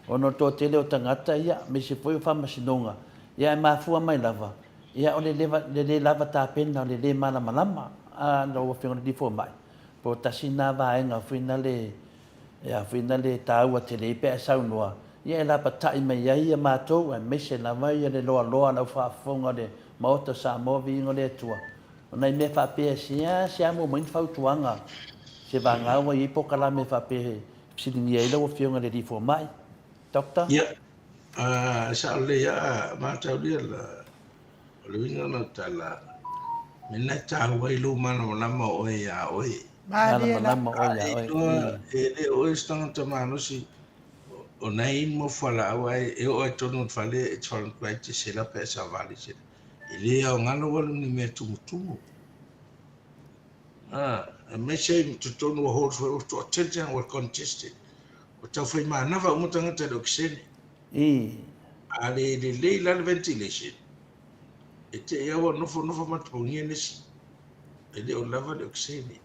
ona o le toatele o tagata, ia, aemaise foi o faamasinoga, ia ae mafua mai lava, ia o le le lava tapena, o le lē malamalama a lau Afioga i le Alii Fomai, po o tasi lena vaega foi na le Ea foi na le taua tele pe a saunoa, ia e lapatai mai ai ia matou aemaise lava ia le loaloa a lau faafofoga o le Maota o Samoa viiga o le Atua. O nai mea faapea e seasea maua mai ni fautuaga se vagā ua i ai polokalame faapea e fesiligia ai lau Afioga i le Alii Fomai. Doctor? Ia, e sao lelei lava, mataulia la, o le uiga o lau tala, mena e taua ai lou malamalama o oe ia oe. Malamalama oe ia oe. E le o oe se tagata malosi, o na e inu mau fualaau ae e oo lava i totonu o le fale e te faalogo atu ai e te sela pe a savali sela. E le aoga lou alu i ni mea tumutumu. Aemaise ai i totonu o halls ua toatele tagata ua congested. Ua tau fai manava uma tagata i le okesene. A le lelei la le ventilation, e te i lava ua nofonofo matapogia nisi. E le o lava le okesene.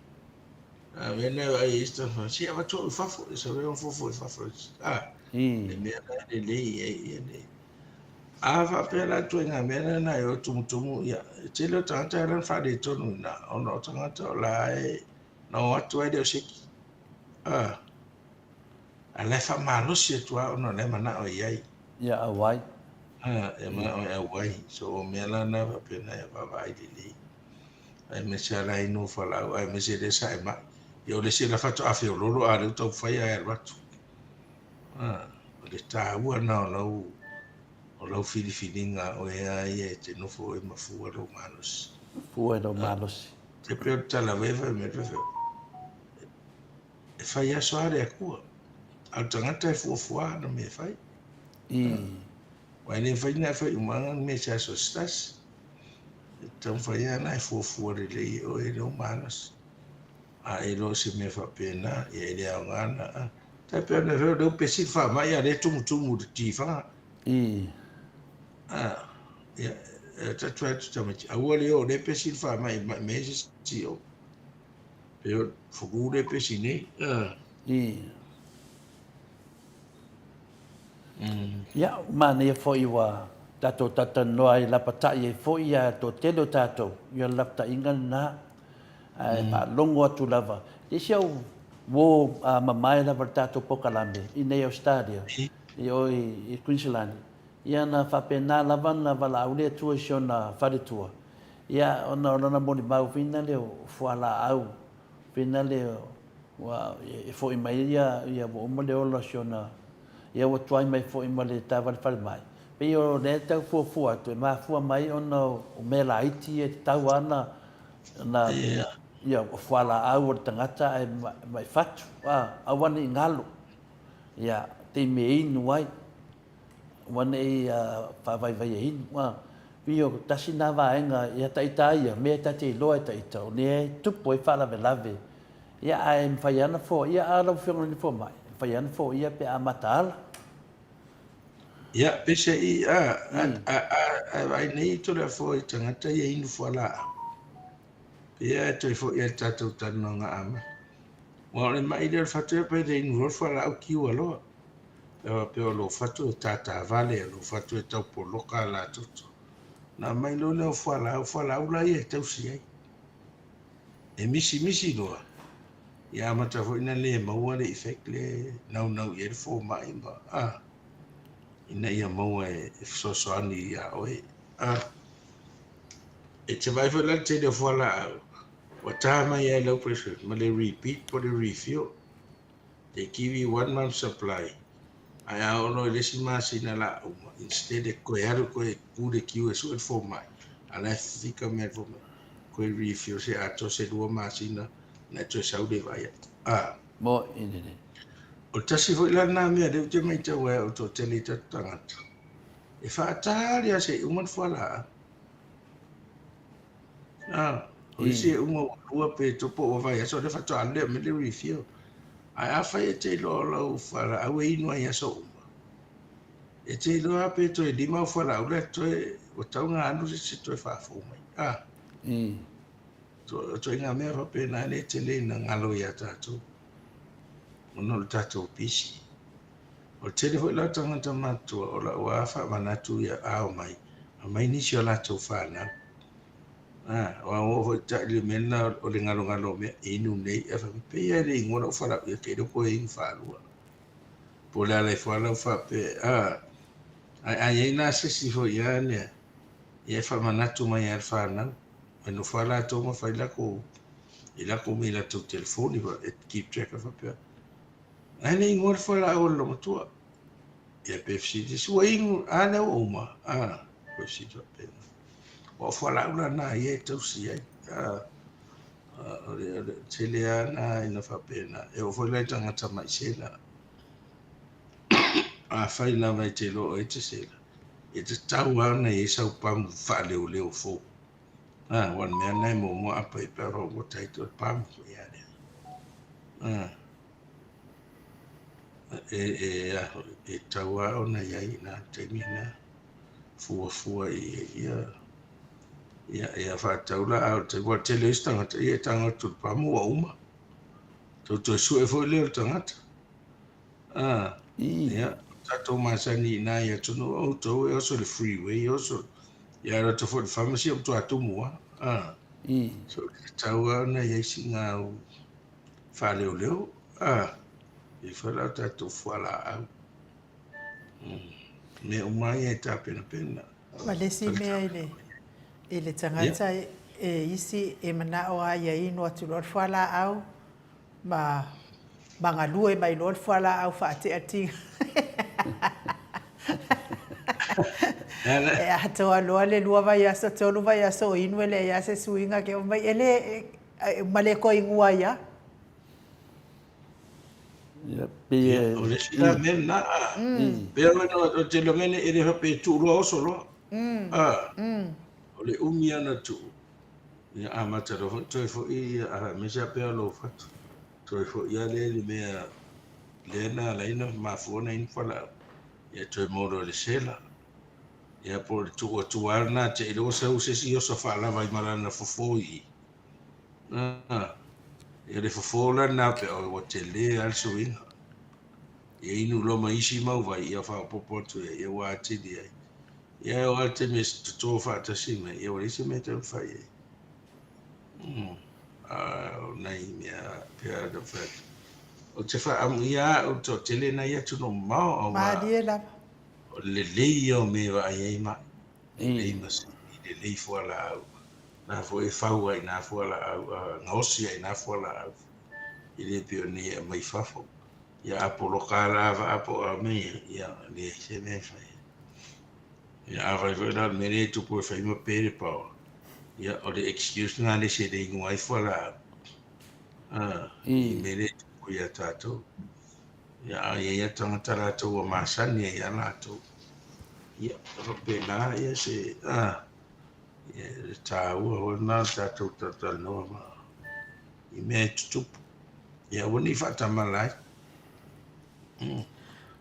A mea na e vaai ai isi tagata, se avatu au i fafo, e sau ai ona fofo i fafo. A, le mea la e lelei i ai ia nei. A faapea la ituaiga mea la na e o tumutumu, ia, e tele o tagata e ala ona faaletonu i ina, ona o tagata o la e na o atu ai le o seki. A, a la e faamalosi atu lava ona o la e manao e i ai. Ia auai. A, e manao e auai. So o mea la na faapena ia vaavaai lelei. Aemaise lava la inu fualaau, aemaise lea sa e mai. Ia o le isi la faatoa feololo a lea ua taumafai lava e alu atu. A, o le taua lena o lau o lau filifiliga o oe lava ia e te nofo oe ma fua lou malosi. Fua i lou malosi. E pei o le tala foi fai mai, e fai aso lava le Atua, a o le tagata e fuafua ana mea e fai. Aua e le mafai ona e fai uma lava mea i se aso se tasi. E taumafai lava ona e fuafua lelei e oe lou malosi. A e iloa o se mea faapena, ia e le aoga ona a. Tai pei o le mea foi lea ua pesi le faamai a o lea e tumutumu i le tifaga. A, ia, e tatu atu tamaiti, aua le o, o lea e pesi le faamai, mai mai se isi i o. Pei o le flu lea e pesi nei. Ia, manaia foi ua tatou talatalanoa ai, lapatai ai foi ia toatele o tatou, ia le lapataiga lena. Ae faalogo atu lava, i si au uo mamae lava i le tatou polokalame i nei Ausetalia, i o i Kuiniselani, ia na faapena lava ona valaau le Atua i si ona faletua, ia ona o lona molimau foi lea o fualaau foi lea ua e foi mai ia ua uma le ola o si ona, ia ua tuai mai foi ma le taavale falemai. Pei o lea e tau fuafua atu, e mafua mai ona o mea laiti ia e tatau lava ona ia o fualaau a le tagata ae mai fatu, aua ne i galo, ia taimi e inu ai. Aua ne i faavaivai e inu. Pei o tasi lena vaega ia ita ia, mea ta te iloa e ta ita, o lea e tupu ai faalavelave. Ia ae mafai lava ona foia a lau Afioga i le Fomai, e mafai lava ona foia pe a mataala. Ia, peiseai, a, a, a, a vaai nei Toleafoa i tagata ia inu fualaau. Pei e toe foi lava i le tatou talanoaga amata. Aua o le mai lea o le fatu, ia pe le inu loa le fualaau kiua loa. E faapea o lou fatu e tatavale, o lou fatu e tau poloka alatoto. Ona aumai loa lea o fualaau, fualaau la ia e tausi ai. E misimisi loa, ia amata foi ona le maua le effect lea e naunau i ai le fomai ma, a, ina ia maua e fesoasoani ia oe. A, e te vaai foi la i le tele o fualaau, ua ta mai lava i lau prescription ma le repeat po o le refill. They give you one month supply, ae a oo loa i le isi masina la uma, instead e koe alu koe ku le queue e sue le fomai, a la e fika mea le fomai, koe refill se atoa se lua masina ona e toe sau lea e vaai atu. A. Mo i lele. O le tasi foi la lena mea lea ou te matau ai o toatele i tatou tagata, e faatali lava se i uma le fualaau. A, o isi e uma ua lua pe topo ua vaiaso lea faatoa alu lea aumai le refill. Ae afai e te iloa o lau fualaau e inu ai i aso uma, e te iloa lava pe toe lima au fualaau lea toe ua tatau ona alu se isi toe faafou mai. A, o ituaiga mea faapena lea e tele ina galo ia tatou ona o le tatou pisi. O le tele foi la o tagata matutua o lau lava faamanatu ia a omai, aumai nisi o latou fanau. A, aua ua oo foi i le mea lena o le galogalo o mea, inu nei, ae fai mai, pei lava e le igoa lau fualaau, ia te iloa koe inu faalua. Po o le ala ifo lava lau faapea, a, ae a i ai la se isi foi lava lea, ia e faamanatu mai lava i le fanau, e nofo lava latou ma fai lakou, i lakou mea i latou telefoni, e keep track faapea, ae le igoa le fualaau a le loomatua. Ia pe fesili isi, ua inu, a lea ua uma, a, pe fesili faapena. Aua o fualaau la na ia e tausi ai. A, o le tele lava na ina faapena. E oo foi la i tagata mai sela. Afai lava e te iloa o e te sela, e tatau lava ona i ai sau pamu faaleoleo fou. A, aua o le mea lena e muamua apa ai pe a ua taito le pamu. Ia lea. A, e, e, a, e tatau lava ona i ai i na taimi lena. Fuafua i ia. Ia, ia faatatau la, a o le taimi, aua o le tele o isi tagata, ia e tago atu i le pamu ua uma. Tou toe sue foi lea o le tagata. A, ia, o tatou masani i ina i atunuu, o outou e oso i le freeway, oso, ia alu atu foi i le pharmacy, ua matua tumu lava. A, so e tatau lava ona i ai sina au faaleoleo, a, e i ai foi la o tatou fualaau. Mea uma ia e tapenapena. Ma le isi mea i le, i le tagata e isi e manao lava ia inu atu loa le fualaau ma ma galue mai loa le fualaau faatea tiga. E atoa loa le lua vaiaso, tolu vaiaso o inu e leai lava se suiga ke mai e le ma le toe inua ai lava. Ia, pei e... O le isi la mea lena, pei ona o le tele o mea nei, e le faapea e tuu loa oso loa. O le umi lava ona tuu, ia amata loa foi toe foi, aemaise lava pei o lou fatu, toe foi lava lea i le mea lea na ala ai ona mafua ona inu fualaau, ia toe maua loa i le sela. Ia po o le tuu atu lava lena te i ua sau se isi oso faalava ai ma lana fofo i i. Ia le fofo la lena pe ua tele lava le suiga. Ia inu loa ma isi mau vai, ia faaopoopo atu i ai, ia ua atili ai. Ia e oo lava i le taimi e toto faatasi mai, ia ua leai se mea e taumafai ai. A o nai mea pea na fai atu. Ou te faaamuia au i le toatele nai atunuu mamao, aua Malie lava. o le lelei ia o mea e vaai ai mai. Lelei masini, lelei fualaau. Na foi e fau ai i nā fualaau, gaosi ai i nā fualaau. E le pei o nei e aumai fafo. Ia a poloka lava la vaa po o a mea ia, ia e leai se mea e fai ai. Ia afai foi la o le mea lea e tupu e fai ma pe le power, ia o le excuse lena le isi e le inu ai fualaau. I mea lea e tupu ia tatou. Ia a i ai lava tagata latou ua masani ai ia latou. Ia, e faapena ia se, ia le taua foi lena o le tatou talatalanoa ma i mea e tutupu. Ia aua ne i faatamala ai.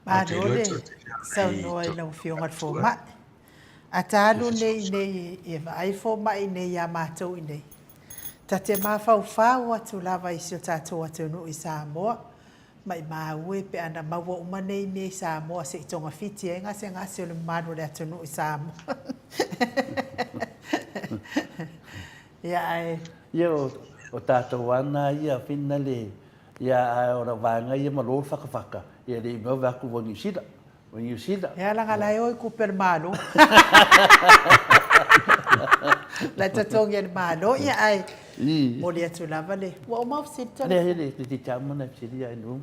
Malo le saunoa i lau Afioga i le Fomai. A ta alu nei iinei e vaai fomai iinei ia matou iinei, ta te mafaufau atu lava i si o tatou atunuu i Samoa, Maimau e pe ana maua uma nei mea i Samoa se i togafiti ai gasegase o le mamalu o le atunuu i Samoa. Ia ae. Ia o tatou ana ia finale ia ae o lau vaega ia ma lo fakafaka ia le i mea ove atu ua Niu Sila ua Niu Sila. Ia leaga la e o i kupe a le Malo. La e totogi e le Malo ia ae momoli atu lava le ua uma ou fesili tala. Leai le le tau mana fesili ia inu.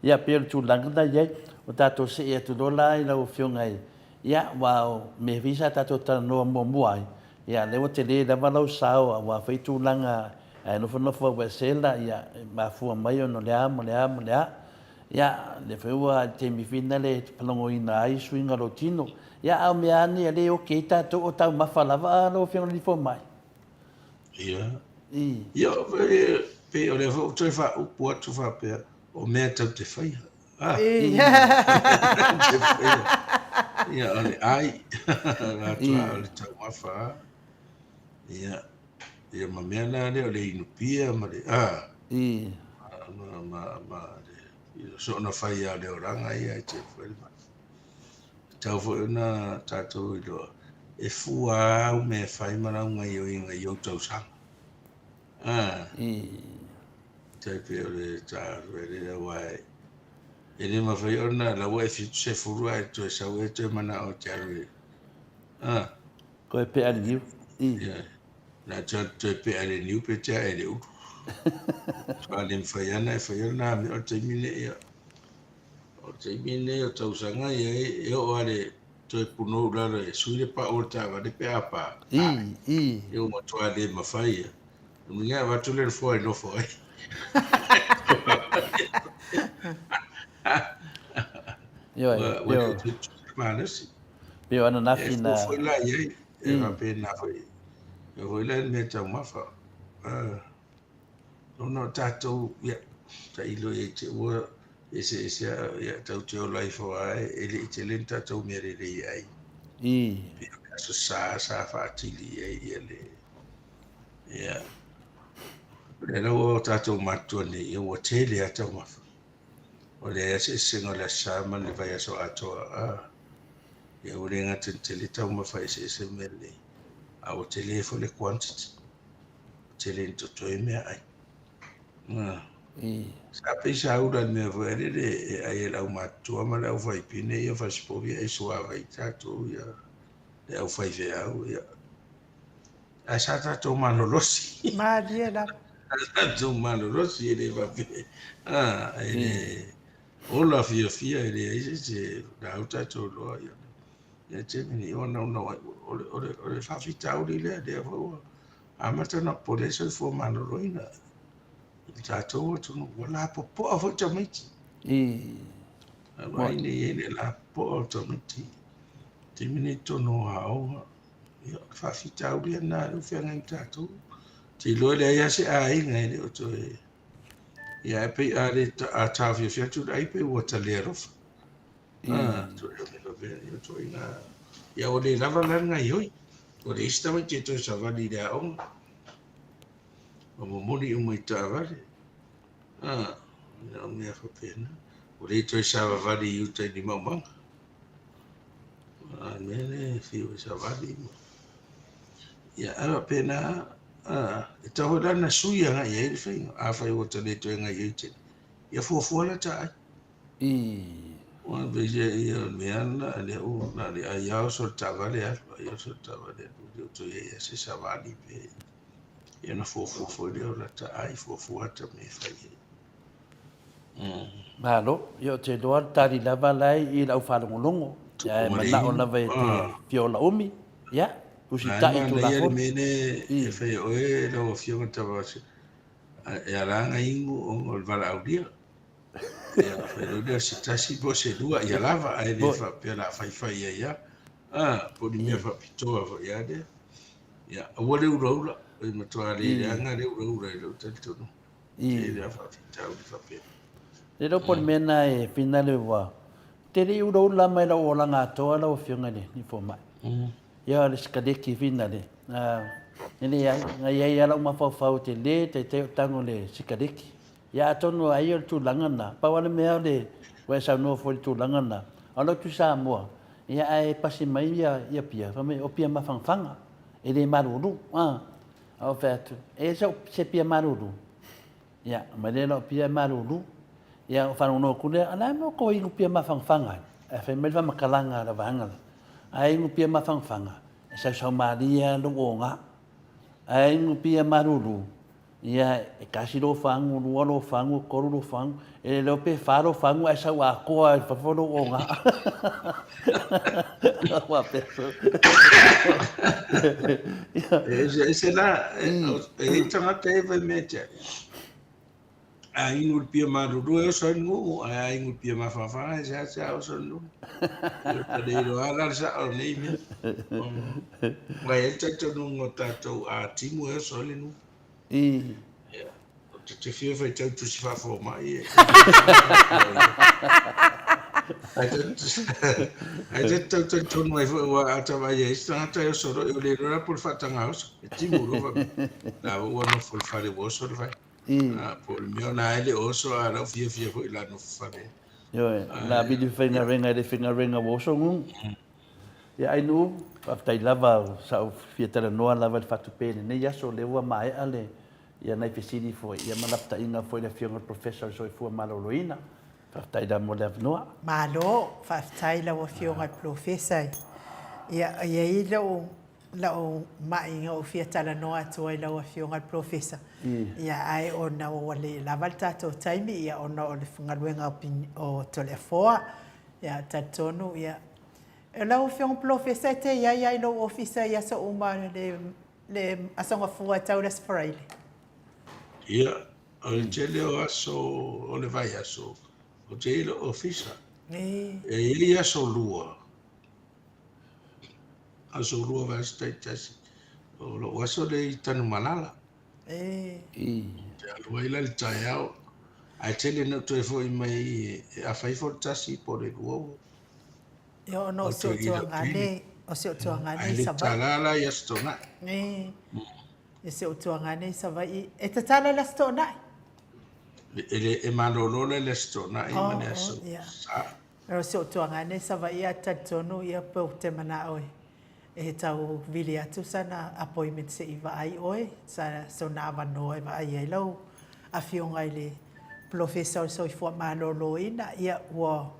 Ia pei o le tulaga la i ai o tatou see atu loa la i lau Afioga i ia aua o mea foi sa tatou talanoa muamua ai ia lea ua tele lava lau sao aua foi tulaga ae nofonofo au e sela ia e mafua mai ona o le a ma le a ma le a. Ia lea foi ua i le taimi foi lena e falogoina ai suiga o lou tino. Ia a o mea lava nei lea e oki ai tatou o taumafa lava lau Afioga i le Fomai. Ia. Ia, pei o lea foi ua toe faaupu atu faapea, o mea tatou te faia. Te faia. Ia, o le ai, atoa o le taumafa. Ia, ia ma mea na lea o le inu pia ma le, ma, ma, ma, le soona faia o le olaga ia e te fai le mai. Tatau foi ona tatou iloa, e fua lava au mea e fai ma lau gaioiga i ou tausaga. Tai pei o le taua lea aua e le mafai ona la ua e 70 ae toe sau e toe manao e te alu e Toe pea le niu. Yeah. Na te toe pea le niu pe te ae le ulu. Matua le mafai ana e faia lena mea o le taimi nei ia. O le taimi lenei o tausaga ia e oo lava i le toe punou i lalo e sui le pau o le taavale pe a pa. Ia ua matua le mafai ia. O lona uiga e avatu le nofoa e nofo ai. Ioe, Ua le toe tutu le malosi. Pei o ananafi na... E fua foi la i ai, e faapena foi. E foi la i le mea taumafa. Ona o tatou, ia, tailo ia te ua eseese lava, ia, tatou te ola ifo lava, e le i tele ni tatou mea lelei e ai. Aso Sa sa faatili i ai ia le ia o lea la ua tatou matutua nei ia ua tele lava taumafa. Ua leai lava se eseesega o le Aso Sa ma le vaiaso atoa a ia ua le gata ina tele taumafa eseese mea lelei a ua tele foi le quantity. Ua tele ina totoe meaai. Sa pei sa ula i le mea foi lele e ai e le aumatutua ma le aufaipine ia fasipovi ae suavai tatou ia le aufaifeau ia. Ae sa tatou malolosi. Malie lava. Sa tatou malolosi e le faapea e le ola fiafia e leai se isi e lau tatou loa ia. Ia taimi nei ua naunau ai o le faafitauli lea lea foi ua amata ona popole ai soifua maloloina i le tatou atunuu. Ua lapopoa foi tamaiti. A vaai nei i ai le lapopoa o tamaiti i taimi nei i totonu o aoga. Ia, o le faafitauli lena lea ua feagai ma tatou. Ou te iloa e leai lava se aiga e le o toe... Ia, ae pei a le a taofiofi atu le ai pei ua ta le alofa. Ia ua le lava la le gaioi. Ua leai se tamaiti e toe savali i le aoga. Ua momoli uma i taavale. Ia o mea faapena. Ua le toe savavali i uta i ni maumaga. A mea lea e fiu e savali. Ia ae faapena, e tatau foi la ona sui agai i ai le faiga. Afai ua ta le toe gaioi tele, ia fuafua la ta ai. Ua pei ia o le mea lena lea ua na o le ai lava oso i le taavale alu, ai oso i le taavale alu, e le o toe i ai lava se savali pe ia ona fuafua foi lea o lata ai, fuafua ata mea e fai ai. Malo, ia ou te iloa le tali lava la e i lau faalogologo, ae manao lava e te fia ola umi, ia, usitai i Tulafono. Ae manaia le mea lea e fai e oe lau Afioga Tavasa, e ala ona inu ona o le valaaulia. Ia, fai loa lea o se tasi po o se lua, ia lava, ae le faapea o le a faifai ai lava. A, po o ni mea faapitoa foi lava lea. Ia, aua le ulaula, e matua le leaga le ulaula i lou talitonuga. Tele lava faafitauli faapea. Le iloa po o le mea lena e finale ua te le i ulaula mai lau olaga atoa lau Afioga i le Fomai. Ia o le sikaleki finale. E leai, na i ai lava lau mafaufau tele taitai o tago i le sikaleki. Ia atonu ai o le tulaga lena, pau lava le mea o le, ua e saunoa foi i le tulaga lena, a o lau tui Samoa, ia ae pasi mai ia, ia pia, fai mai o pia mafangafaga, e le malulu, a. A ou fai atu, e i ai se pia malulu? Ia, aumai lea lau pia e malulu. Ia, ou faalogologo atu lea, a o le a le mea o tou inu pia mafangafaga ai? Ae fai mai le faamatalaga a le vaega lea, a inu pia mafangafaga, e sausau malie lava lou oga. Ae inu pia malulu, Ia, e tasi lou fagu, lua lou fagu, tolu lou fagu, e le iloa pe fa lou fagu ae sau atoa i fafo lou oga. Faapea soo. E eseese la, e i ai tagata e fai mea te a inu le pia malulu e oso ai le nuu, ae a inu le pia mafanafana e seasea oso le nuu. Ia ta le iloa lava la le sao o nei mea. Ua i ai le talitonuga o tatou a timu e oso ai le nuu. Ia, ou te fia faitau tusi faafomai e. Ae te tau talitonu ai foi aua a ta vaai ai isi tagata e oso loa, e le iloa la po o le faataga oso. E timu loa faapea. La ua nofo i le fale ua oso le vai. Po o le mea o la e le o oso a o la ua fiafia foi i la nofo fale. Ioe, la vili faigaluega e le faigaluega ua oso nuu. Ia Ainuu, faafetai lava sa ou fia talanoa lava i le faatupe i lenei aso, lea ua maea le ia nai fesili foi ia ma lapataiga foi i le Afioga i le Professor o le Soifua Maloloina. Faafetai lava mo le avanoa. Malo, faafetai i lau Afioga i le Polofesa. Ia, e i ai lou lou mai na ou fia talanoa atu ai i lau Afioga i le Polofesa, ia ae ona ua le lava le tatou taimi, ia ona o le galuega o Toleafoa, ia talitonu ia Lau Afioga Polofesa e te i ai lava i lou ofisa i aso uma le le Aso Gafua e tau i le Aso Faraile? Ia, o le tele o aso o le vaiaso, ou te i ai i lou ofisa. E i ai aso lua, aso lua vaiaso taitasi. O lou aso lea i Tanumalala. Ou te alu ai la i le taeao, ae tele ina ou toe foi mai e afa ifo le tasi po o le lua ua Ia ona o sootooga le O si ou tuaga Ae nei i le Savaii. tatala la i Aso Toonai. E si ou tuaga nei i Savaii. E tatala i le Aso Toonai? E, le, e malolo la i le Aso Toonai ma le Oh, Aso oh, ia. Sa. O si ou tuaga nei i Savaii ae talitonu ia pe ou te manao e e tau vili atu sana appointment se i vaai oe, sa sona avanoa e vaai ai lau afioga i le polofesa o le soifua maloloina. Ia ua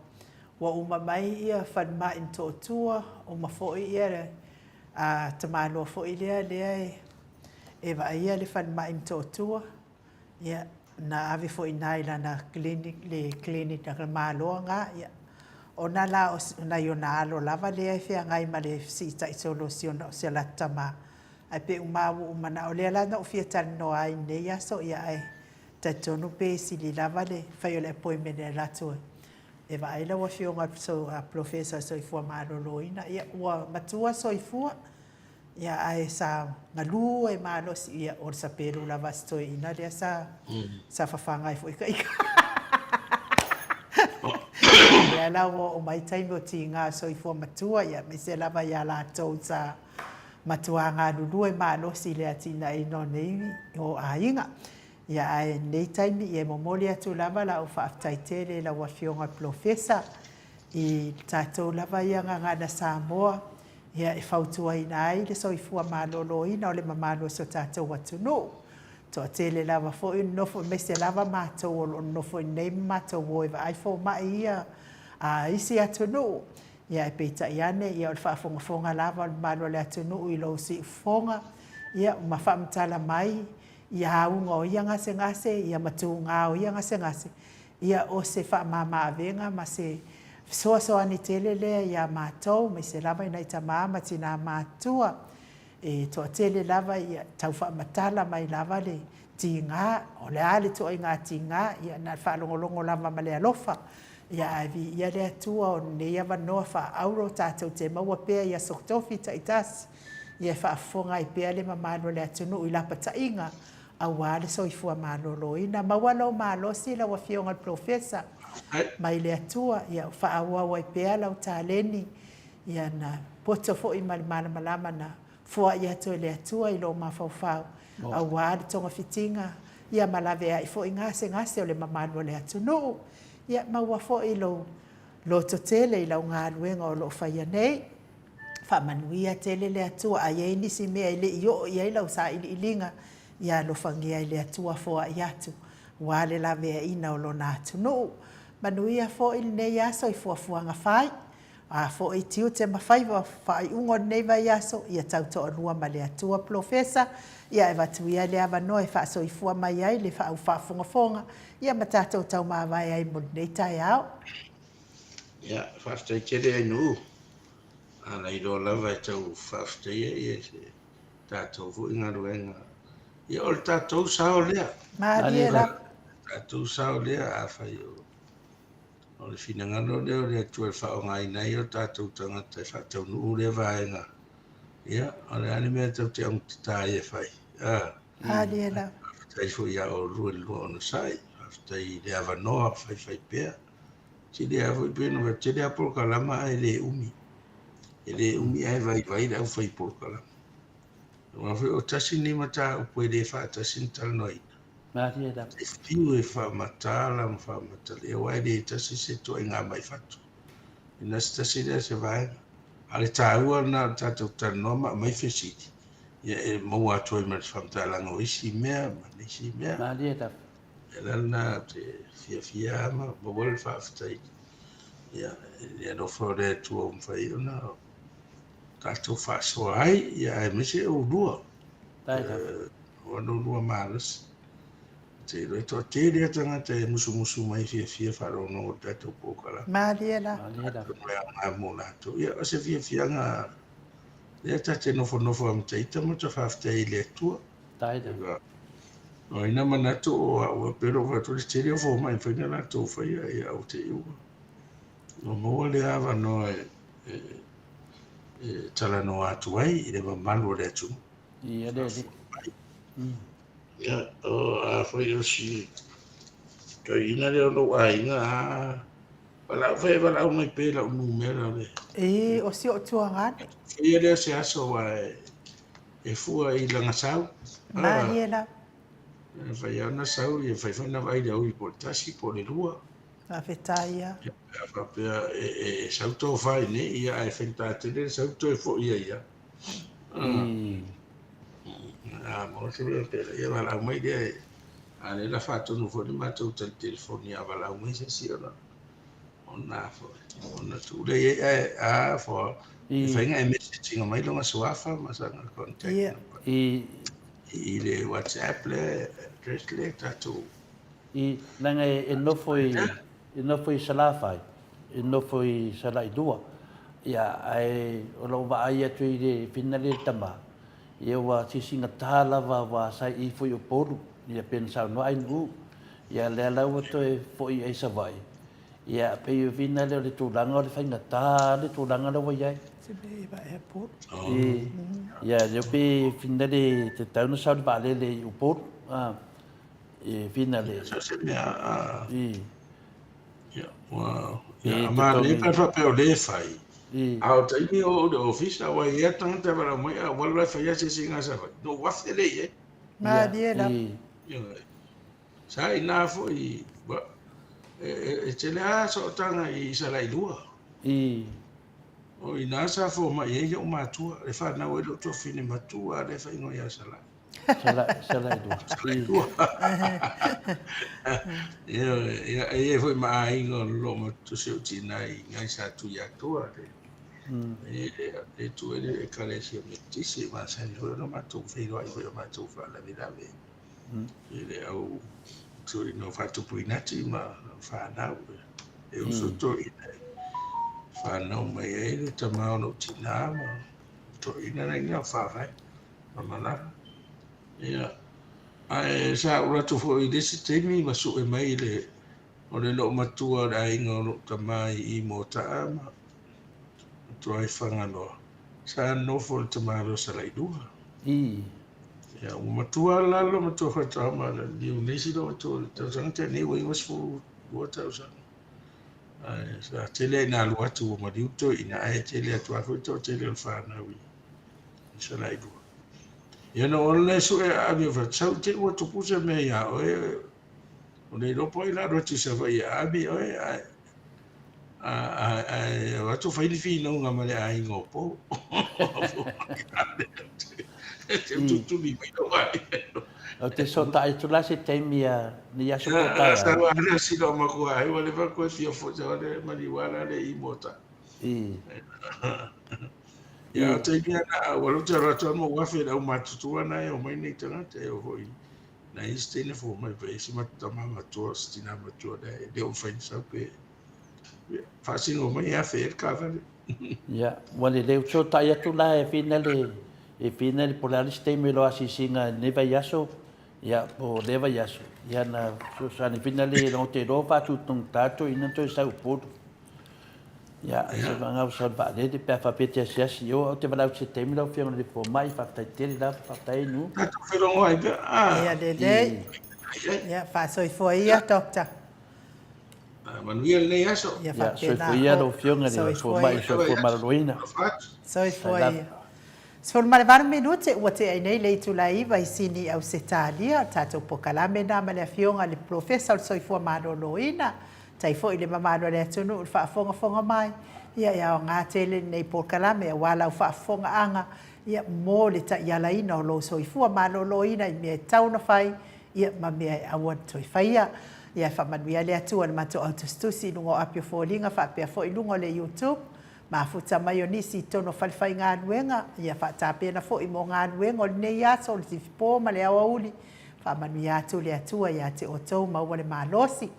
ua uma mai ia falemai Motootua, uma foi ia a tamaloa foi lea lea e e vaaia le falemai Motootua, ia na ave foi i ina i lana clinic le clinic a le Malo na, ia ona la o nai ona alo lava lea e feagai ma le fesiitai solo o si ona o si a latou tama. Ae pei uma ua ou manao lea la na ou fia talanoa ai i lenei aso, ia ae talitonu pe sili lava le fai o le appointment e alu atu e vaai lau Afioga i le Polofesa o le Soifua Maloloina. Ia, ua matua soifua, ia ae sa galu ai malosi, ia o le sapelu lava a si toeaina lea sa sa fafaga ai foi ka ika. Lea la ua oo mai taimi o tiga o soifua matua, ia aemaise lava ia latou sa matua galulue malosi i le atinaeina o nei o aiga. Ia ae lenei taimi ia e momoli atu lava lau faafetai tele i lau Afioga i le Polofesa i le tatou lava ia Gagana Samoa ia e fautuaina ai le soifua maloloina o le mamalu o si o tatou atunuu. Toatele lava foi o nonofo aemaise lava matou o lo o nonofo i inei ma matou o e vaai fomai ia a isi atunuu. Ia ae peitai ane ia o le faafogafoga lava o le mamalu o le atunuu i lou siufofoga ia ma faamatala mai ia auga o ia gasegase, ia matuga o ia gasegase, ia o se faamama-avega ma se fesoasoani tele lea iā matou, aemaise lava i nai tama ma tinā matutua, e toatele lava ia tau faamatala mai lava le tiga, o le a le ituaiga tiga, ia na o le faalogologo lava ma le alofa, ia ae viia le Atua o lenei avanoa faaauro tatou te maua pea i aso tofi taitasi, ia e faafofoga ai pea le mamalu o le atunuu i lapataiga aua le soifua maloloina. Maua lou malosi lau Afioga i le Polofesa mai le Atua, ia faaauau ai pea lau taleni, ia na poto foi ma le malamalama na foai atu e le Atua i lou mafaufau aua le togafitiga, ia ma laveai foi gasegase o le mamalu o le atunuu. Ia maua foi lou lototele i lau galuega o lo o faia nei. Faamanuia tele le Atua. A i ai nisi mea e le i oo i ai lau sailiiliga, ia alofagia e le Atua foai atu, aua le laveaiina o Lona atunuu. Manuia foi lenei aso i fuafuaga fai, a foi tiute ma faiva o faaiuga o lenei vaiaso, ia tautoalua ma le Atua Polofesa, ia e avatu ia le avanoa e faasoifua mai ai le au faafogafoga, ia ma tatou taumavae ai mo lenei taeao. Ia, faafetai tele Ainuu. A na iloa lava e tau faafetaia ia se tatou foi galuega. Ia, o le tatou sao lea. Malie lava. Tatou sao lea, afai o, o le finagalo lea o le Atua e faaaogaina ai o tatou tagata e faataunuu lea vaega. Ia, o le a le mea tatou te augatata ai e fai. Ah. Malie lava. Faafetai foi ia oulua i le lua onosai. Faafetai i le avanoa faifai pea. Tele lava foi pei ona fai atu, tele lava polokalama ae le umi. E le umi ae vaivai le aufai polokalama. Aua foi o tasi lenei mataupu e le faatasi ona talanoaina. Malie lava. E fiu e faamatala ma faamatala, aua e le tasi se ituaiga mai fatu. E na se tasi lea se vaega. A o le taua lena o le tatou talanoa ma aumai fesili, ia e maua atu ai ma le faamatalaga o isi mea ma nisi mea. Malie lava. O le ala lena ou te fiafia lava ma maua le faafetai ia, i le alofa o le Atua ua mafai ona tatou faasoa ai, ia aemaise oulua. Aua lo oulua malosi. Ou te iloa e toatele lava tagata e musumusu mai fiafia faalogologo i le tatou polokalame. Malie lava. Malie lava. Atonu e aoga mo latou. Ia, o se fiafiaga lea ta te nofonofo ai ma ita ma ta faafetai i le Atua. Taida. O ai na manatu o au e pei ona ou fai atu, o le tele o fomai e mafai ona latou faia, ia au te i ua ua maua lea avanoa e, e, e talanoa atu ai i le mamalu o le atunuu. Ia le alii. Ia, o a foi o si toeaina lea o lou aiga, a Valaau fai e valaau mai pea i lau numera le. E, o si ou tuagane. Faia lea o se aso aua e fua i lana sau. Malie lava. E fai lava ona sau, e fai foi ona vaai i le aoauli po o le tasi po o le lua. Faafetai lava. Ia, pe a faapea e sau tofa i inei, ia ae faigata tele le sau toe foi ai lava. A maua se mea faapena, ia valaau mai lea e, a o lea o le a faatonu foi le matou tali telefoni a valaau mai se isi ona ona foi ona tuu lea i ai ae a fo e fai na e message ina mai lona suafa ma sana contact number i le WhatsApp le address le tatou. I leaga e nofo i e nofo i Salafai, e nofo i Salailua. Ia ae o lou vaai atu i le finale le tama, ia ua sisigata lava ua saii foi i Upolu, ia pei ona saunoa Ainuu. Ia lea la ua toe foi ai Savaii. Ia pei o finale o le tulaga o le faigata le tulaga lea ua i ai. Se mea e vaea Upolu. I, ia lea pei finale te tau na sau le vaalele i Upolu. E finale. So se mea a. I. Ia, ua, ia, a manaia pe faapea o lea e fai. I. A o taimi o o le ofisa, aua e i ai tagata e valaau mai, a ua alu la e fai asiasiga a Savaii. Na ou afe lea i ai. Malie lava. I. Ioe. Sa i ina foi, ua, e, e, e tele lava sootaga i Salailua. I. O ina sa fomai ai ou matua, le fanau ai lou tuafafine matua lea e faaigoa ia Salai. Salailua. Salailua. Ioe, ia, e i ai foi ma aiga o lo o si ou tina i ina i Satuiatua. Le, e, le tu ai le Ekalesia Metotisi, e masani foi ona matou feiloai foi o matou faalavelave. I le au toeaina o Faatupuinati ma fanau. E uso toeaina e fanau mai ai le tama o lou tina ma toeaina la ina o Faavae ma Malala. Ia, ae sa ou alu atu foi i le isi taimi ma sue mai le, o le loomatua o le aiga o lou tama i i Moataa ma matua i Fagaloa. Sa nofo le tamaloa o Salailua. Ia, ua matua la le loomatua faatoa ma liliu nei si loomatua i le tausaga tea nei ua 92 tausaga. Ae sa tele ai ina alu atu ua maliu toeaina ae tele atu lava foi le toatele o le fanau i Salailua. Ia na ou alu lea e sue a ave fai atu, sau te i ua tupu se mea iā oe, ua le iloa po o ai la alu atu i Savaii e ave oe, ae ae o atu fai ni finauga ma le aiga o Po. Te tutuli mai lau aiga. Ou te sotai atu la se taimi a nei aso po o taeao. Sa ala sina o makua ai, ua leva koe fia fo sa wale maliu ala le i mota. Ia, o taimi ana, ua alu te alu atu ma ua afe i le aumatutua na e omai nei tagata e oo foi nai isi teine fou mai pe isi tama matua, si tina matua lea e le o mafai ona sau pe faasino mai e afe ai le taavale. Ia, ua lelei ou fesootai atu la e fina le, e fina le po o le a le isi taimi o lou asiasiga i lenei vaiaso, ia, po o lea vaiaso, ia na fesoasoani fina le leaga ou te iloa ua faatutugata toeaina toe sau i Upolu. Ia, se vagau sau i le vaalele pe a faapea e te asiasi i o, ou te valaau i se taimi lau Afioga i le Fomai, faafetai tele lava, faafetai ai Nu'u. Tatou feiloai pea. Ia lelei. Ia, faasoifua ia, Doctor. Manuia lenei aso. Ia Ia, faapena soifua ia ko. lau Afioga i le Soifua Fomai ia. Soifua Maloloina. Soifua Failava. ia. 18 minute ua tea ai nei le itula e 9 i Sini i Ausetalia, o le tatou pokalame lena ma le Afioga i le Polofesa o le Soifua Maloloina. Tai foi i le mamalu o le atunuu i le faafogafoga mai, ia e aoga tele lenei polokalame aua lau faafofogaaga, ia, mo le taialaina o lou soifua maloloina i mea e tatau ona fai, ia, ma mea e aua ne toe faia. Ia, e faamanuia le Atua i le matou au tusitusi i luga o api o foliga faapea foi i luga o le YouTube, mafuta mai o nisi i totonu o falefaigaluega, ia faatapena foi mo galuega o lenei aso o le sifipo ma le aoauli. Faamanuia atu le Atua ia te outou maua le malosi,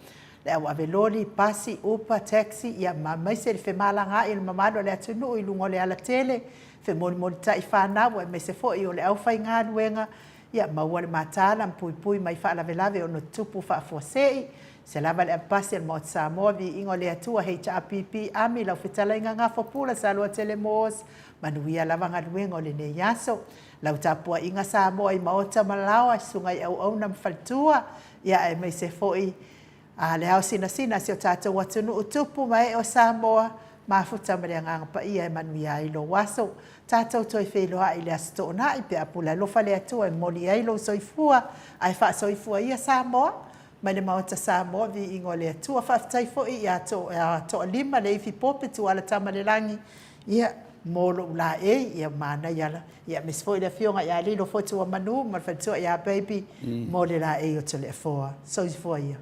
le au ave loli, pasi, upa, taxi, ia ma aemaise le femalagaai o le mamalu o le atunuu i luga o le alatele, femolimolitai fanau aemaise foi o le aufaigaluega, ia maua le mataala ma puipui mai faalavelave ono tutupu faafuasei. Se lava le avepasi a le Maota Samoa, Viiga o le Atua, HRPP, Ami, lau fetalaiga Gafo Pula, Saluatele Moores, manuia lava galuega o lenei aso. Lau tapuaiga Samoa i maota ma laoa, susuga i auauna ma faletua, ia aemaise foi A le ao sinasina a si o tatou atunuu tupu ma ee o Samoa, mafuta ma le Agaga Paia e manuia ai lou aso. Tatou toe feiloai i le Aso Toonai pe a pule alofa le Atua e momoli ai lou soifua ae faasoifua ia Samoa mai le Maota Samoa, viiga o le Atua. Faafetai foi ia Toalima Leifi Pope Tuala Tamalelagi, ia, mo lou laei, ia manaia la. Ia, aemaise foi le afioga ia Lilo Fotuamanu ma le faletua ia Baby mo le laei o Toleafoa. Soifua ia.